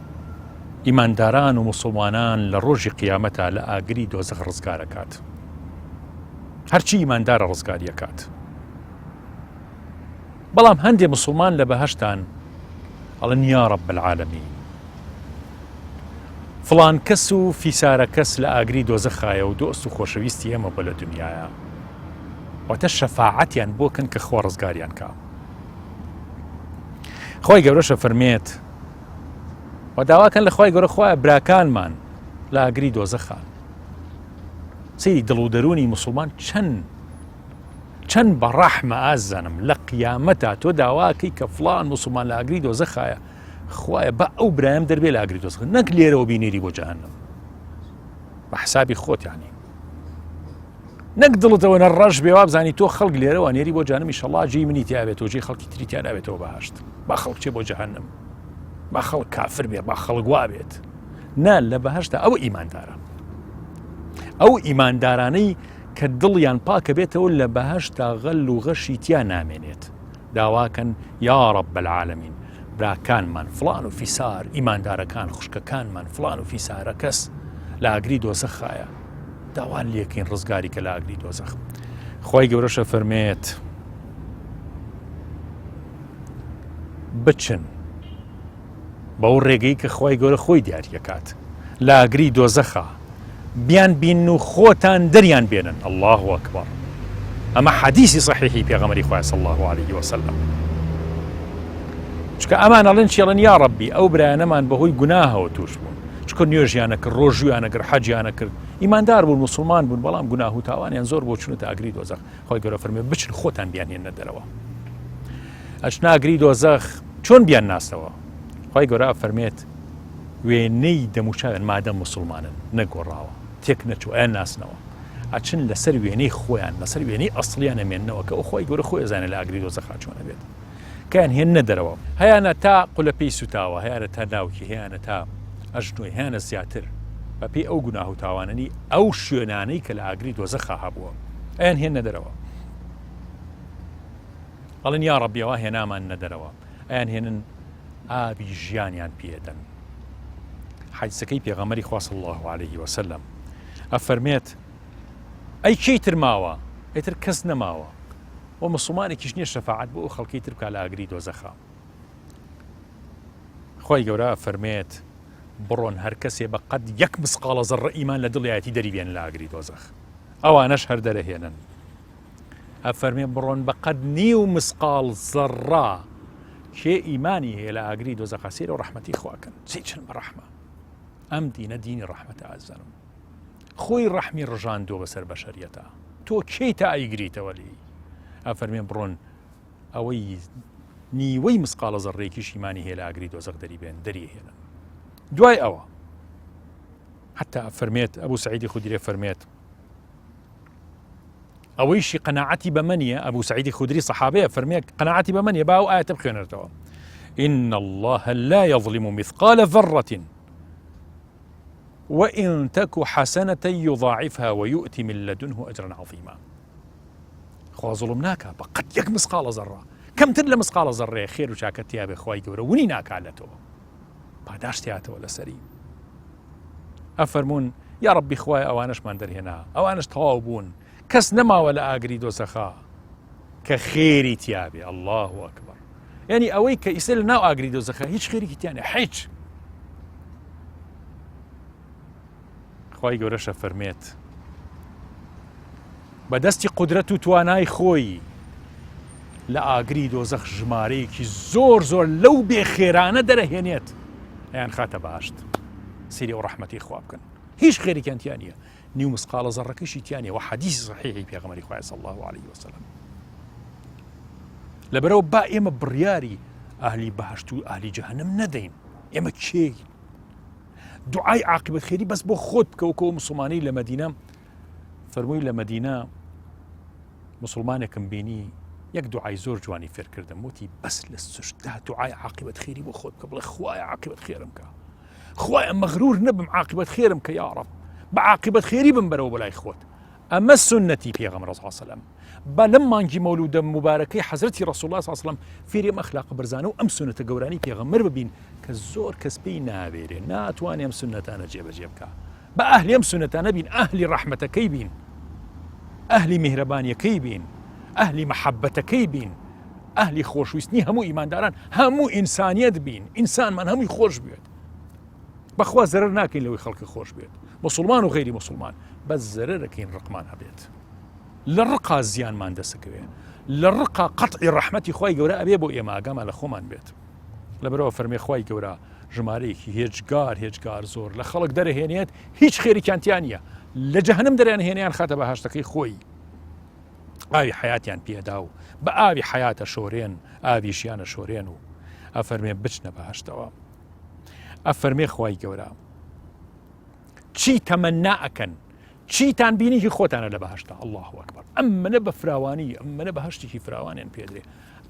ئیمانداران و مسلمانان لە ڕۆژی قیامەتا لە ئاگری دۆزەخ ڕزگارەکات هەرچی ئیماندارە ڕزگاریەکات بەڵام هەندێ موسڵمان لە بەهەشتان ئەڵێن یا رب العالمین فڵان کەس و فیسارە کەس لە ئاگری دۆزەخایە و دۆست و خۆشەویستی ئێمە بۆ لە دنیاە واتە شەفاعەتیان بۆ کەن کە خوا ڕزگاریان کا خۆی گەورەشە فەرمێت و داواکەن لە خی گەورە خوایە براکانمان لە ئاگری دۆزەخان سەیری دڵ و دەروونی مسلمان چەند چەند بە ڕەحمە ئاززانم لە قیامەتا تۆ داواکەی کە فڵان موسڵمان لە ئاگری دۆزەخایە خوایە با ئەو برایم دەربێ لە ئاگری دۆزەخ نەک لێرەوە بینێری بۆ جەهەنم بە حسابی خۆت یانی نەک دڵتەوە نە ڕەش بێ وابزانی تۆ خەڵک لێرەوە نێری بۆ جانمی شەڵا جێی منی تیابێت تۆ جێی خەڵکی تری تیا نابێتەوە بەهشت با خەڵک چێ بۆ جەهەنم با خەڵک کافر بێ با خەڵک وابێت نا لە بەهشتا ئەو ئیماندارە ئەو ئیماندارانەی کە دڵیان پاکە بێتەوە لە بەهەشتا غەل و غەشی تیا نامێنێت داواکەن یا رب العالمین براکانمان فڵان و فیسار ئیماندارەکان خوشکەکانمان فڵان و فیسارە کەس لە ئاگری دۆزەخایە داوان لێکەین ڕزگاری کە لە ئاگری دۆزەخ خی گەورەشە فەرمێت بچن بەو ڕێگەی کە خوای گەورە خۆی دیاریەکات لە ئاگری دۆزەخا بیان بین و خۆتان دەریان بێنن اللە اکبر ئەمە حەدیسی صحیحی پێغەمبەری خوای صلی الله علیه وسلم چکە ئەمان ئەڵێن چێڵن یا ڕەبی ئەو برایانەمان بەهۆی گوناهەوە توش بوون چکە نوێژیانە کرد ڕۆژویانە کرد حەجیانە کرد ئیماندار بوون مسلمان بوون بەڵام گوناه و تاوانیان زۆر بۆ چونەتە ئاگری دۆزەخ خۆی گەورە فەرمی بچن خۆتان بیانهێنە دەرەوە ئەچنە ئاگری دۆزەخ چۆن بیان ناسەوە خوای گەورە ئەفەرمێت وێنەی دەموچاویان مادەم موسڵمانن نەگۆڕاوە تێک نەچوو ئەیان ناسنەوە ئەچن لەسەر وێنەی خۆیان لەسەر وێنەی ئەسڵیان ئەمێننەوە کە ئەو خوای گەورە خۆی ئەزانێت لە ئاگری دۆزەخا چۆن ئەبێت کەیان هێننە دەرەوە هەیانە تا قولەپێی سوتاوە هەیانە تا ناوکی هەیانە تا ئەژنۆی هەیانە زیاتر بەپێی ئەو گوناه و تاوانەنی ئەو شوێنانەی کە لە ئاگری دۆزەخا هەبووە ئەیان هێننە دەرەوە ئەڵێن یا ڕەبی ئەوە هێناماننە دەرەوە ئەیان هێنن ئاوی ژیانیان پێدەن حەدیسەکەی پێغەمبەری خوا صلی الله علیه وسلم ئەفەرمێت ئەی کێی تر ماوە ئیتر کەس نەماوە و مسلمانێکیش نییە شەفاعەت بۆ ئەو خەڵکی تر بکا لە ئاگری دۆزەخا خی گەورە فەرمێت بڕۆن هەر کەسێ بە قەد یەک مسقاڵە زەڕە ئیمان لە دڵیایەتی دەری بێن لە ئاگری دۆزەخ ئەوانەش هەر دەرەهێنن ئەفەرمێ بڕۆن بە قەد نیو مسقاڵ زەڕە کێ ئیمانی هەیە لە ئاگری دۆزەخا سەیرە و ڕەحمەتی خواکەن چی چەند بە ڕەحمە ئەم دینە دینی ڕەحمەتە ئازانم خۆی ڕەحمی ڕژاندووە بەسەر بەشەریەتە تۆ کێی تا ئەیگریتەوە لێی ئەفەرمێ بڕۆن ئەوەی نیوەی مسقاڵە زەڕێکیش ئیمانی هەیە لە ئاگری دۆزەخ دەری بێن دەری هێنن دوای ئەوە حتا فەرمێت ئەبوو سعیدی خودرێ فەرمێت ئەوەیشی قەناعەتی بەمە نییە ئەبوو سعیدی خودری سەحابەیە فەرمێ قەناعەتی بەمە نییە با ئەو ئایەتە بخوێنێتەوە. إن الله لا يظلم مثقال ذرة وإن تك حسنة يضاعفها ويؤت من لدنه أجرا عظيما. خوا زوڵم ناکا بە قەت یەک مسقاڵە زەڕە کەمتر لە مسقاڵە زەڕەیە خێر و چاکە تیابێ خوای گەورە ونی ناکا لە تۆ پاداشتیاتەوە لەسەری ئەفەرمونون یا ڕەبی خوای ئەوانەشمان دەرهێنا ئەوانش تەواو بوون کەس نەماوە لە ئاگری دۆزەخا کە خێری تیابێ الله ئەکبەر یعنی ئەوەی کە ئیسە لە ناو ئاگری دۆزەخە هیچ خێرێکی تیانە هیچ خوای گەورەش ئەفەرمێت بە دەستی قودرەت و توانای خۆی لە ئاگری دۆزەخ ژمارەیەکی زۆر زۆر لەو بێخێرانە دەرەهێنێت ئەیان خاتە باشت سری و ڕەحمەتی خوا بکەن هیچ خێرێکیان تیا نییە نیو مسقاڵە زەڕەکەشی تیا نییە و حەدیثی صحیحی پێغەمبەری خوای صلی الله علیه وسلم لەبەرەوە با ئێمە بڕیاری ئەهلی بەهشت و ئەهلی جەهەنم نەدەین ئێمە کێین دوعای عاقبەت خێری بەس بۆ خۆت بکە وەکو مسلمانی لە مەدینە فەرمووی لە مەدینە مسلمانێکم بینی یەک دوعای زۆر جوانی فێرکردم وتی بەس لە سوشدا دوعای عاقبەت خێری بۆ خۆت بکە بڵێ خوایە عاقبەت خێرم کە خوایە مەغرور نەبم عاقبەت خێرم کە یاڕب بە عاقبەت خێری بم بەرەوە بەلای خۆت ئەمە سوننەتی پێغەمبەر صلی اللە علیە وسلم با لەم مانگی مەولودە موبارەکەی حەزرەتی ڕەسوڵ اللە صلی اللە علیە وسلم فێری ئەم ئەخلاقە بەرزانە و ئەم سوننەتە گەورانەی پێغەمبەر ببین کە زۆر کەس پێی ناوێرێ ناتوانێ ئەم سوننەتانە جێبەجێ بکا با ئەهلی ئەم سوننەتانە بین ئەهلی ڕەحمەتەکەی بین ئەهلی میهرەبانیەکەی بین ئەهلی مەحەبەتەکەی بین ئەهلی خۆشویستنی هەموو ئیمانداران هەموو ئینسانیەت بین ئینسانمان هەمووی خۆش بێت بەخوا زەرەر ناکەین لەوەی خەڵکە خۆش بێت مسلمان و غەیری مسلمان بەس زەرەرەکەین ڕقمان هەبێت لە ڕقا زیانمان دەسەکەوێ لە ڕقا قەتعی ڕەحمەتی خوای گەورە ئەبێ بۆ ئێمە ئاگامان لە خۆمان بێت لەبەرەوە فەرمێ خوای گەورە ژمارەیەکی هێجگار هێجگار زۆر لە خەڵک دەرەهێنێت هیچ خێرێکیان تیا نییە لە جەهنم دەریان هێنیان خاتە بەهشتەکەی خۆی ئاوی حیاتیان پێدا و بە ئاوی حیاتە شۆرێن ئاوی ژیانە شۆرێن و ئەفەرمێ بچنە بەهشتەوە ئەفەرمێ خوای گەورە چی تەمەنا ئەکەن چیتان بینی هی خۆتانە لە بەهشتا الله ئەکبەر ئەم منە بە فراوانی ئەم منە بەهشتێکی فراوانیان پێدرێ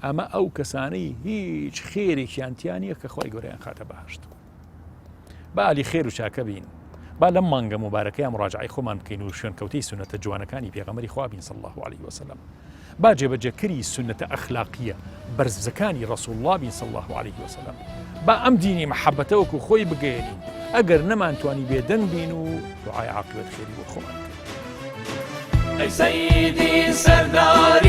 ئەمە ئەو کەسانەی هیچ خێرێکیان تیانە کە خۆی گەوریان خاتە بەهشت با ئەهلی خێر و چاکە بین با لەم مانگە موبارەکەیا مڕاجعەی خۆمان بکەین و شوێنکەوتەی سوننەتە جوانەکانی پێغەمبەری خوا بین صلی اللە علیه وسلم با جێبەجێکەری سوننەتە ئەخلاقییە بەرزەکانی ڕەسوڵ اللە بین صلی اللە علیه وسلم با ئەم دینی محەبەتە وەکو خۆی بگەیەنین ئەگەر نەمانتوانی بێدەنگ بین و دوعای عاقبەت خێری بۆ خۆمان بکەین. ئەی سەیدی سەرداری.